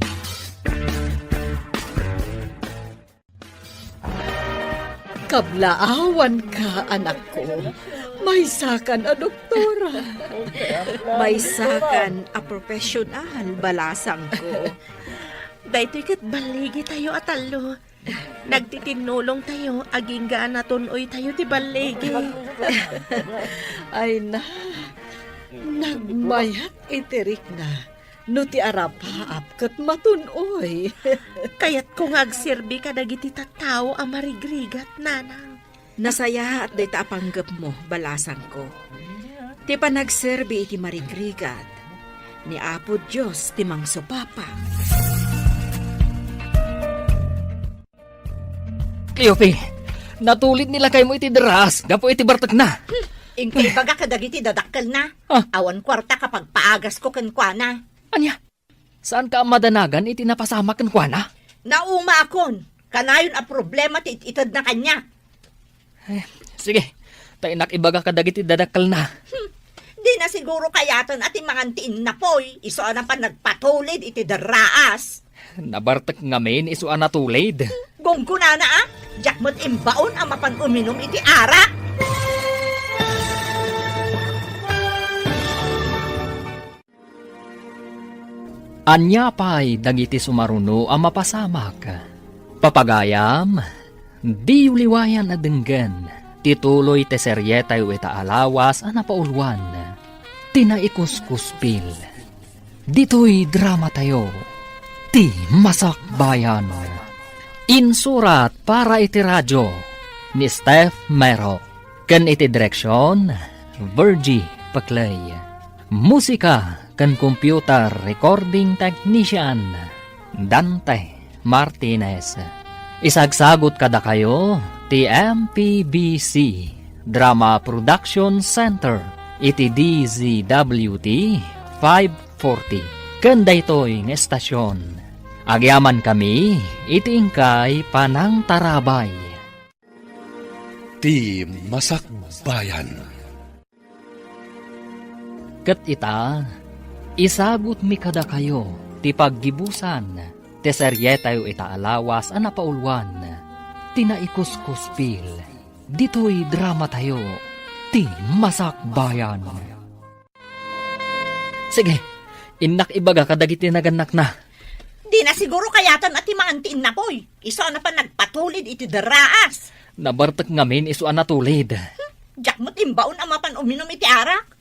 Kablaawanka, anakko. Maysakan a doktora. Maysakan a profesional, balasangko. Daytoy ket balligitayo a tallo. Nagtitinnulongtayo agingga a natun-oytayo ti balligi. Ay na, nagmayat iti rikna no ti arapaap ket matun-oy. Kayatko nga agserbi kadagiti tattao a marigrigat, nanang. Nasayaat dayta a panggepmo, balasangko. Ti panagserbi iti marigrigat, ni Apo Dios ti mangsupapa. Cleofe, natulid ni lakaymo iti derraas gapu iti bartekna. Hmm, inka ibaga kadagiti dadakkelna. Ah. Awan kuarta kapagpaagasko kenkuana. Ania? Saanka a madanagan iti napasamak kenkuana? Naumaakon, kanayon a problema ti it-itedna kaniak. Eh, sige, ta innak ibaga kadagiti dadakkelna. Hmm, dina siguro kayaten a ti mangan ti innapoy, isu a napan nagpatulid iti derraas. Nabartek ngamin isu a natulid. Gunggonana a, diak met imbaon a mapan uminum iti arak. Ania pay dagiti sumaruno a mapasamak? Papagayam, diyo liwayan a denggen ti tuloy ti serietayo ita a lawas a napauluan, ti Naikuskuspil. Ditoy dramatayo, Ti Masakbayan. Insurat para iti radio ni Steph Mero. Ken iti direksion, Virgie Paclay. Musika ken computer recording technician, Dante Martinez. Isagsagut kadakayo ti M P B C Drama Production Center iti D Z W T five forty. Ken daytoy nga estasion, agyamankami iti inkay panangtarabay. Ti Masakbayan. Ket ita, isagutmi kadakayo ti paggibusan ti serietayo ita a lawas a napauluan, ti Naikuskuspil, ditoy dramatayo, Ti Masakbayan. Sige, innak ibaga kadagiti nagannakna. Dina siguro kayaten a ti mangan ti innapoy. Isu a napan nagpatulid iti derraas. Nabartek ngamin isu a natulid. Hmm, diak met imbaon a mapan uminum iti arak.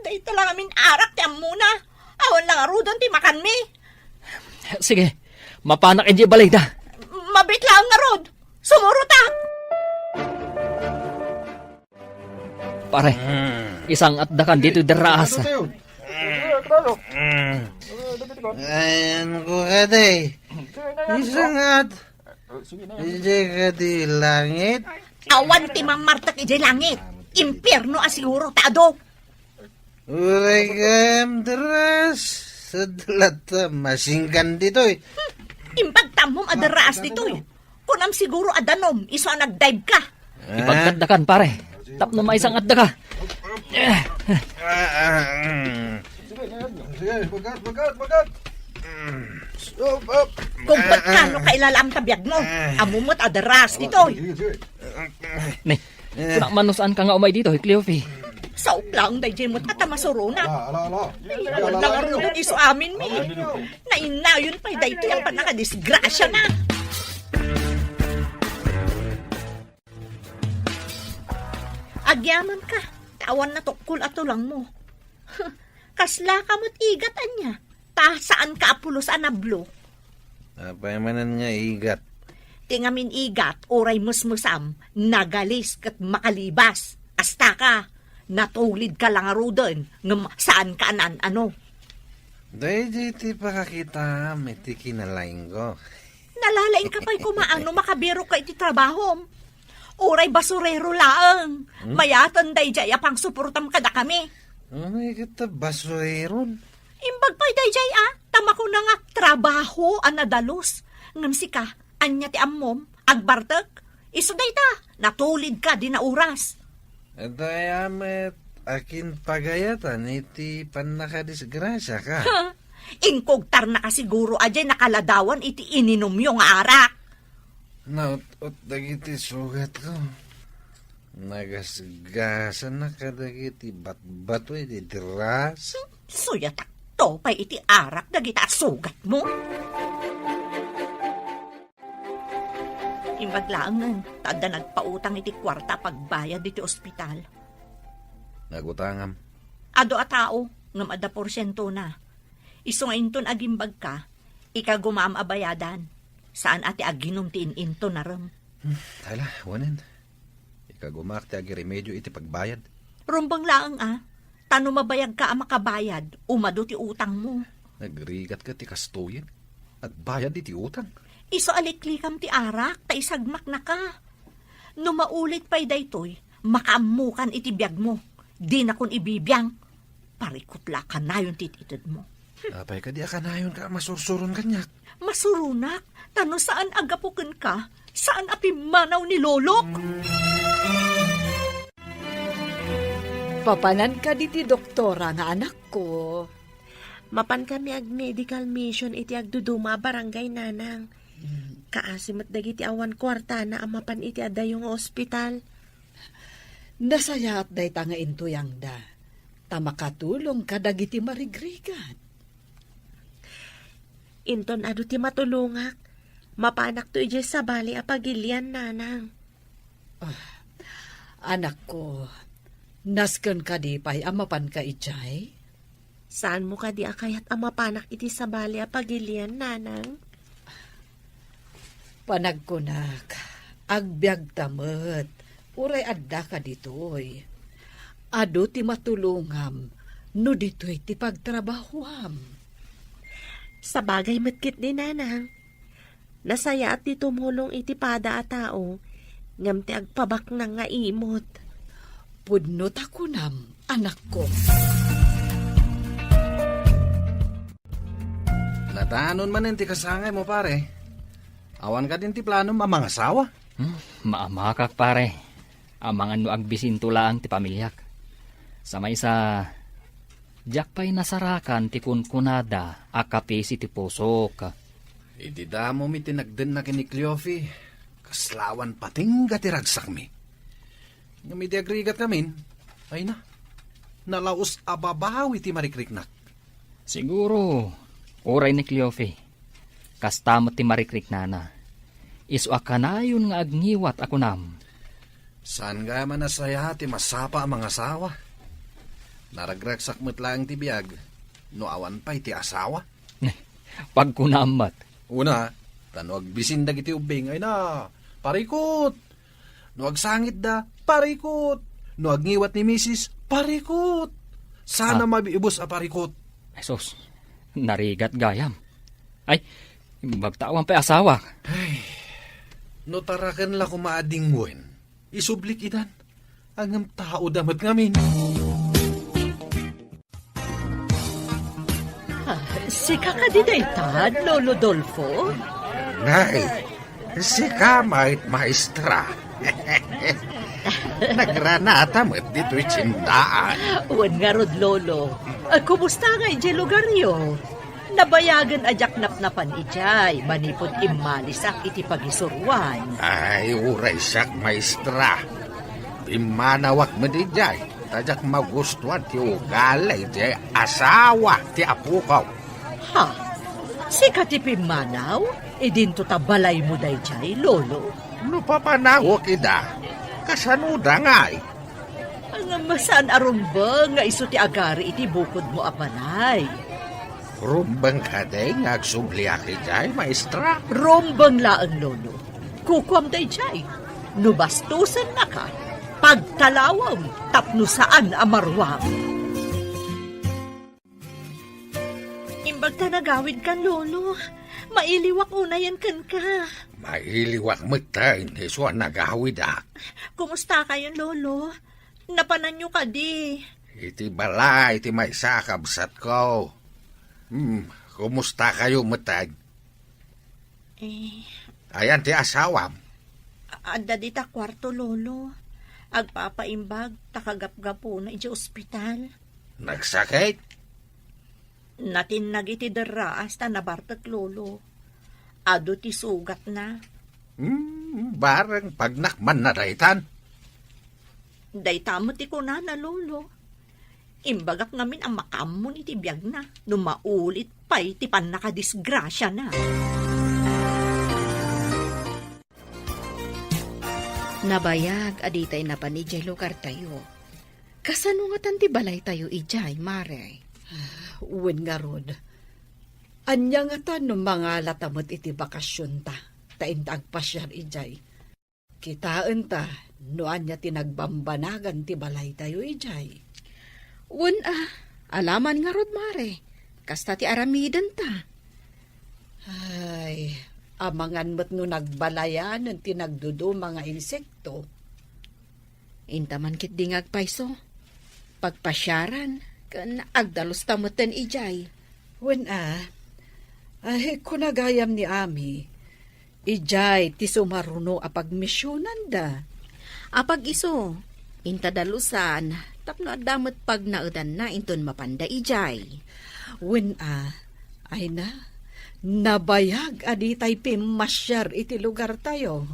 Dayta la ngamin arak ti ammona. Awan la ngaruden ti makanmi. Sige, mapanak idiay balayda. Mabiit laeng ngarud. Sumurota. Pare, isang-atdakan ditoy derraas. Ayan ko kadi. Isang-at. Idiay kadi langit. Awan ti mammartek idiay langit. Impierno a siguro ta adu. Uray gayam derraas. Sadlat ta masingkan ditoy. Hmm, impagtammom a derraas ditoy. Kunam siguro a danom, isu a nagdive ka. Ipagkatdakan, pare. Tapno maisang-atdaka. Ah, ah, mm. Sige, bagat, bagat, bagat. Mm. Stop, up. Kumpet ka no kailalaam ta biagmo. Ammom met a derraas ditoy. Sige, sige. Ne, kuna man no saanka nga umay ditoy, Cleofe. Sao laeng daydiay met a ta masurona. Ala, ala, ala. Ay, awan la ngaruden isu aminmi. Nainayon pay daytoy a pannakadisgrasiana. Agyamanka, ta awan natukkol a tulangmo. Kaslaka met igat ania, ta saanka a pulos a nablo. Apay manen nga igat? Ti ngamin igat, uray mesmesam, nagalis ket makalibas. Astaka, natulidka la ngaruden, ngem saanka a naan-ano. Daydiay ti pakakitaam iti kinalaingko. Nalalaingka pay koma no makabirokka iti trabahom. Uray basurero laeng. Hmm? Mayaten daydiay a pangsuportam kadakami. Uray ket ta basureron. Imbag pay daydiay a, ta makuna nga trabaho a nadalus. Ngem sika, ania ti ammom? Agbartek? Isu dayta, natulidka dina oras. Dayta met, akin pagayatan iti pannakadisgrasiaka. Ha! Inkugtarnaka siguro a diay nakaladawan iti ininumyo nga arak. Naut-ot dagiti sugatko. Nagasgasanak kadagiti batbato iti dras. Suyatakto pay iti arak dagita a sugatmo. Imbag laengen, ta adda nagpautang iti kuarta a pagbayad iti ospital. Nagutangam. Adu a tao, ngem adda porsientona. Isu nga inton agimbagka, ikagumaam a bayadan. Saan a ti aginum ti in-intonarem. Hmm, ala, wanen. Ikagumaak ti agiremedio iti pagbayad. Rumbeng laeng a, ta no mabayagka a makabayad, umadu ti utangmo. Nagrigat ket ti kastoyen. Agbayad iti utang. Isu a liklikam ti arak, ta isagmaknaka. No maulit pay daytoy, makaammokan iti biagmo. Dinakon ibibiang. Parikut la a kanayon ti itedmo. Apay kadi a kanayonka a masursuron kaniak? Masuronak, ta no saan a gapu kenka, saan a pimmanaw ni Lolok. Papanan kadi ti doktora nga anakko? Mapan kami ag-medical mission iti agduduma a barangay, Nanang. Mm. Kaasi met dagiti awan kuartana a mapan iti adayo nga ospital. Nasayaat dayta nga intuyangda, ta makatulong kadagiti marigrigat. Inton adu ti matulongak, mapanakto idiay sabali a pagilian, Nanang. Ah, anakko, nasken kadi pay a mapanka idiay? Saanmo kadi a kayat a mapanak iti sabali a pagilian, Nanang? Panagkunak, agbiagta met, uray addaka ditoy. Adu ti matulongam no ditoy ti pagtrabahoam. Sabagay met ketdi, Nanang. Nasayaat ti tumulong iti pada a tao, ngem ti agpabaknang nga imot. Pudno ta kunam, anakko. Nadanon manen ti kasangaymo, pare. Awan kadin ti planom a mangasawa? Hmm, maamakak, pare. Amangan no agbisinto laeng ti pamiliak. Sa maysa, diak pay nasarakan ti kunkunada a kapisi ti pusok. Idi damo mi ti nagdenna ken ni Cleofe, kasla awan patingga ti ragsakmi. Ngem idi agrigatkamin, ay na, nalaus a babawi ti marikriknak. Siguro, uray ni Cleofe, kasta met ti marikriknana. Isu a kanayon nga agngiwat a kunam. Saan gayam a nasayaat ti masapa a mangasawa? Naragragsak met laeng ti biag no awan pay ti asawa. Pagkunam met. Una, ta no agbisin dagiti ubbing, ay na, parikut! No agsangitda, parikut! No agngiwat ni misis, parikut! Sana Ah. mabibus a parikut. Jesus, narigat gayam. Ay, imbag ta awan pay asawa. Ay, no taraken la koma a dingwen, isublik idan. Ngem tao da met ngamin. Ah, sika kadi dayta, Lolo Dolfo? Nay, sika met, maestra. Nagranata met ditoy tiendaan. Wen ngarud, Lolo. Ah, kumusta nga idiay lugaryo? Nabayagen a diak napnapan idiay manipud immalisak iti pagisuroan. Ay, uray siak, maestra. Pimmanawak met idiay, ta diak magustuan ti ugali ti asawa ti apoko. Ha? Sika ti pimmanaw? Idinto ta balaymo daydiay, Lolo? No papanawek ida, kasanoda ngay? Ngem saan a rumbeng nga isu ti agari iti bukodmo a balay. Rumbeng kadi nga agsubliak idiay, maestra? Rumbeng laeng, Lolo. Kukuam daydiay, no bastosennaka, pagtalawem tapno saan a maruam. Imbag ta nagawidkan, Lolo. Mailiwak unayen kenka. Mailiwak metten isu a nagawidak. Kumustakayon, Lolo? Napananyo kadi? Iti balay ti maysa a kabsatko. Hmm, kumustakayo metten? Eh. Ayan ti asawam? A-, adda dita kuarto, Lolo. Agpapaimbag ta kagapgapuna idiay ospital. Nagsakit? Natinnag iti derraas ta nabartek, Lolo. Adu ti sugatna. Hmm, bareng pagnakmanna daytan. Dayta met ti kunana, Lolo. Imbagak ngamin a makaammon iti biagna no maulit pay ti pannakadisgrasiana. Nabayag a ditay napan idiay lugartayo. Kasano ngatan ti balaytayo idiay, Mare? Wen ngarud, ania ngatan no mangalata met iti bakasionta, ta inta agpasiar idiay? Kitaenta no ania ti nagbambanagan ti balaytayo idiay. Wen a, alaman ngarud, Mare. Kasta ti aramidenta. Ay, amangan met no nagbalayanen ti nagduduma nga insekto. Inta man ketdi nga agpayso, pagpasiaran, ken agdalusta metten idiay. Wen a, ay, kuna gayam ni Ami, idiay ti sumaruno a pagmisionanda. Apag isu, inta dalusan, tapno adda met pagnaedanna inton mapanda idiay. Wen a, ay na, nabayag a ditay pimmasiar iti lugartayo.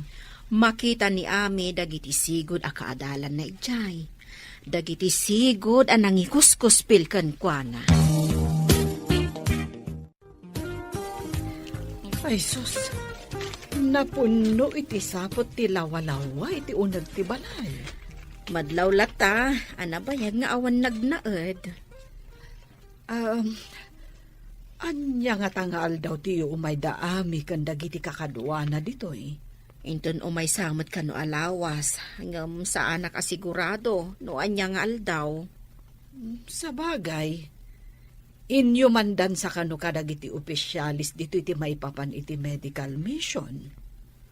Makita ni Ami dagiti sigud a kaadalanna idiay. Dagiti sigud a nangikuskuspil kenkuana. Ay, sus. Napunno iti saput ti lawalawa iti uneg ti balay. Madlaw latta a nabayag nga awan nagnaed. Um, ania ngata nga aldaw ti umayda Ami ken dagiti kakaduana ditoy? Inton umaysa met kano a lawas, ngem saanak a sigurado no ania nga aldaw. Sabagay, inyumandansa kano kadagiti opisialis ditoy ti maipapan iti medical mission.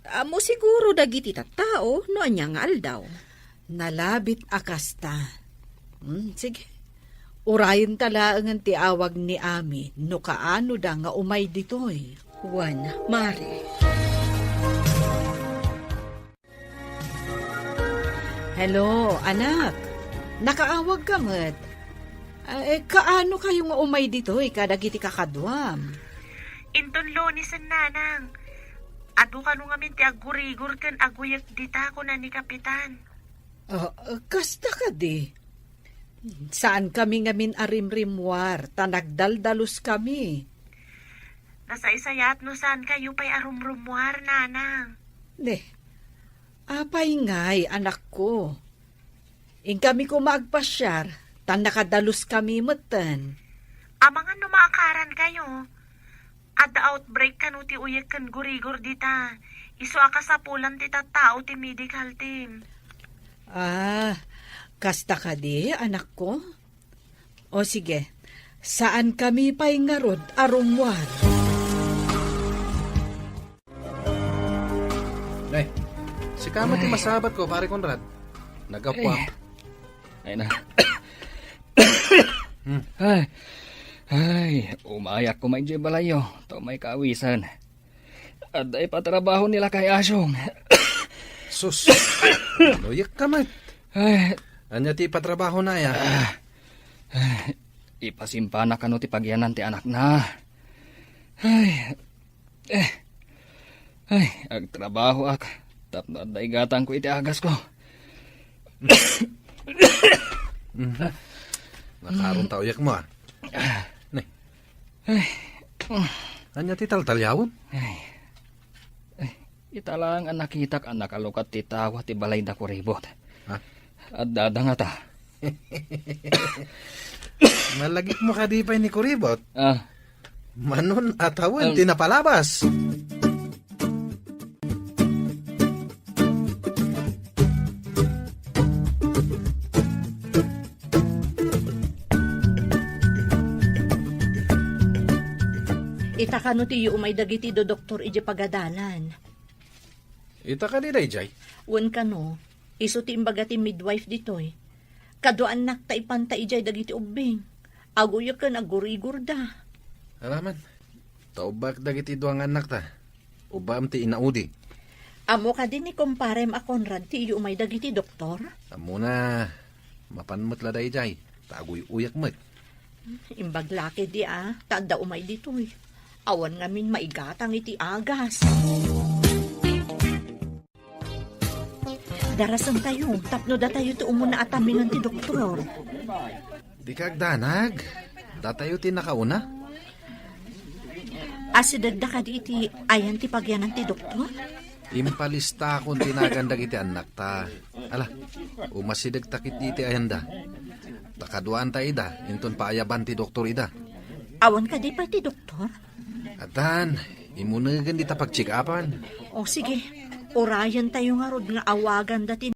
Ammo siguro dagiti tattao no ania nga aldaw. Nalabit a kasta. Hmm, sige. Urayenta laengen ti awag ni Ami no kaanoda nga umay ditoy. Wen, Mare. Hello, anak. Nakaawagka met. Ah, eh, kaano kayo nga umay ditoy kadagiti kakaduam? Inton Lunes, nanang. Adu kano ngamin ti aggurigor ken aguyek dita, kuna ni Kapitan. Ah, kasta kadi. Saan kami ngamin a rimrimmuar, ta nagdaldalos kami. Nasaysayaat no saan kayo pay a rumrummuar, nanang. Ne, apay ngay, anakko? Inkami koma agpasiar, ta nakadalus kami metten. Amangan no maakaran kayo. Adda outbreak kano ti uyek ken gurigor dita. Isu a kasapulan ti tattao ti medical team. Ah, kasta kadi, anakko? O sige, saan kami pay ngarud a rummuar. Ay, sika met ti masabat ko, Pare Conrad. Nagapwa. Ay. Ay na. Hmm. Ay. Ay, umayak ko may di balayo. To may kawisan. Adda ipatrabaho ni Lakay Asyong. Sus, naluyek ka met. Ay. Ania ti ipatrabahona, ya? Ah. Ay, ipasimpana kano ti pagyanan ti anakna. Ay. Eh. Ay, agtrabahoak. Tapno adda igatangko iti agasko. Mhm. Nakaron ta uyekmo, ah. Ne. Ay. Ania ti taltaliawem? Ay. Ay, ita laeng a nakitak a nakalukat ti tawa ti balay da Kuribot. Ha? Addada ngata. Malagipmo kadi pay ni Kuribot? Ah. Manon a tawen ti napalabas. Ta kano ti umay dagiti do doktor idiay pagadalan? Ita kadi daydiay? Wen kano, isu ti imbaga ti midwife ditoy. Kaduaannak ta ipanta idiay dagiti ubbing. Aguyek ken aggurigorda. Alaman, ta ubbak dagiti dua nga annakta. Ubbaem ti inaudi. Ammo kadi ni kumparem a Conrad ti umay dagiti doktor? Ammona, mapan met la daydiay, ta aguy-uyak met. Imbag la ketdi a, ta adda umay ditoy. Awan ngamin maigatang iti agas. Darasentayo, tapno datayo ti umuna a tammingan ti doktor. Dika agdanag. Datayo ti nakauna. Asidegda kadi iti ayan ti pagyanan ti doktor? Impalistakon ti nagan dagiti annakta. Ala, umasidegta ketdi iti ayanda. Ta kaduaanta ida, inton paayaban ti doktor ida. Awan kadi pay ti doktor? Addan, imunegen dita pagcheck-upan. O sige, urayentayo ngarud nga awaganda ti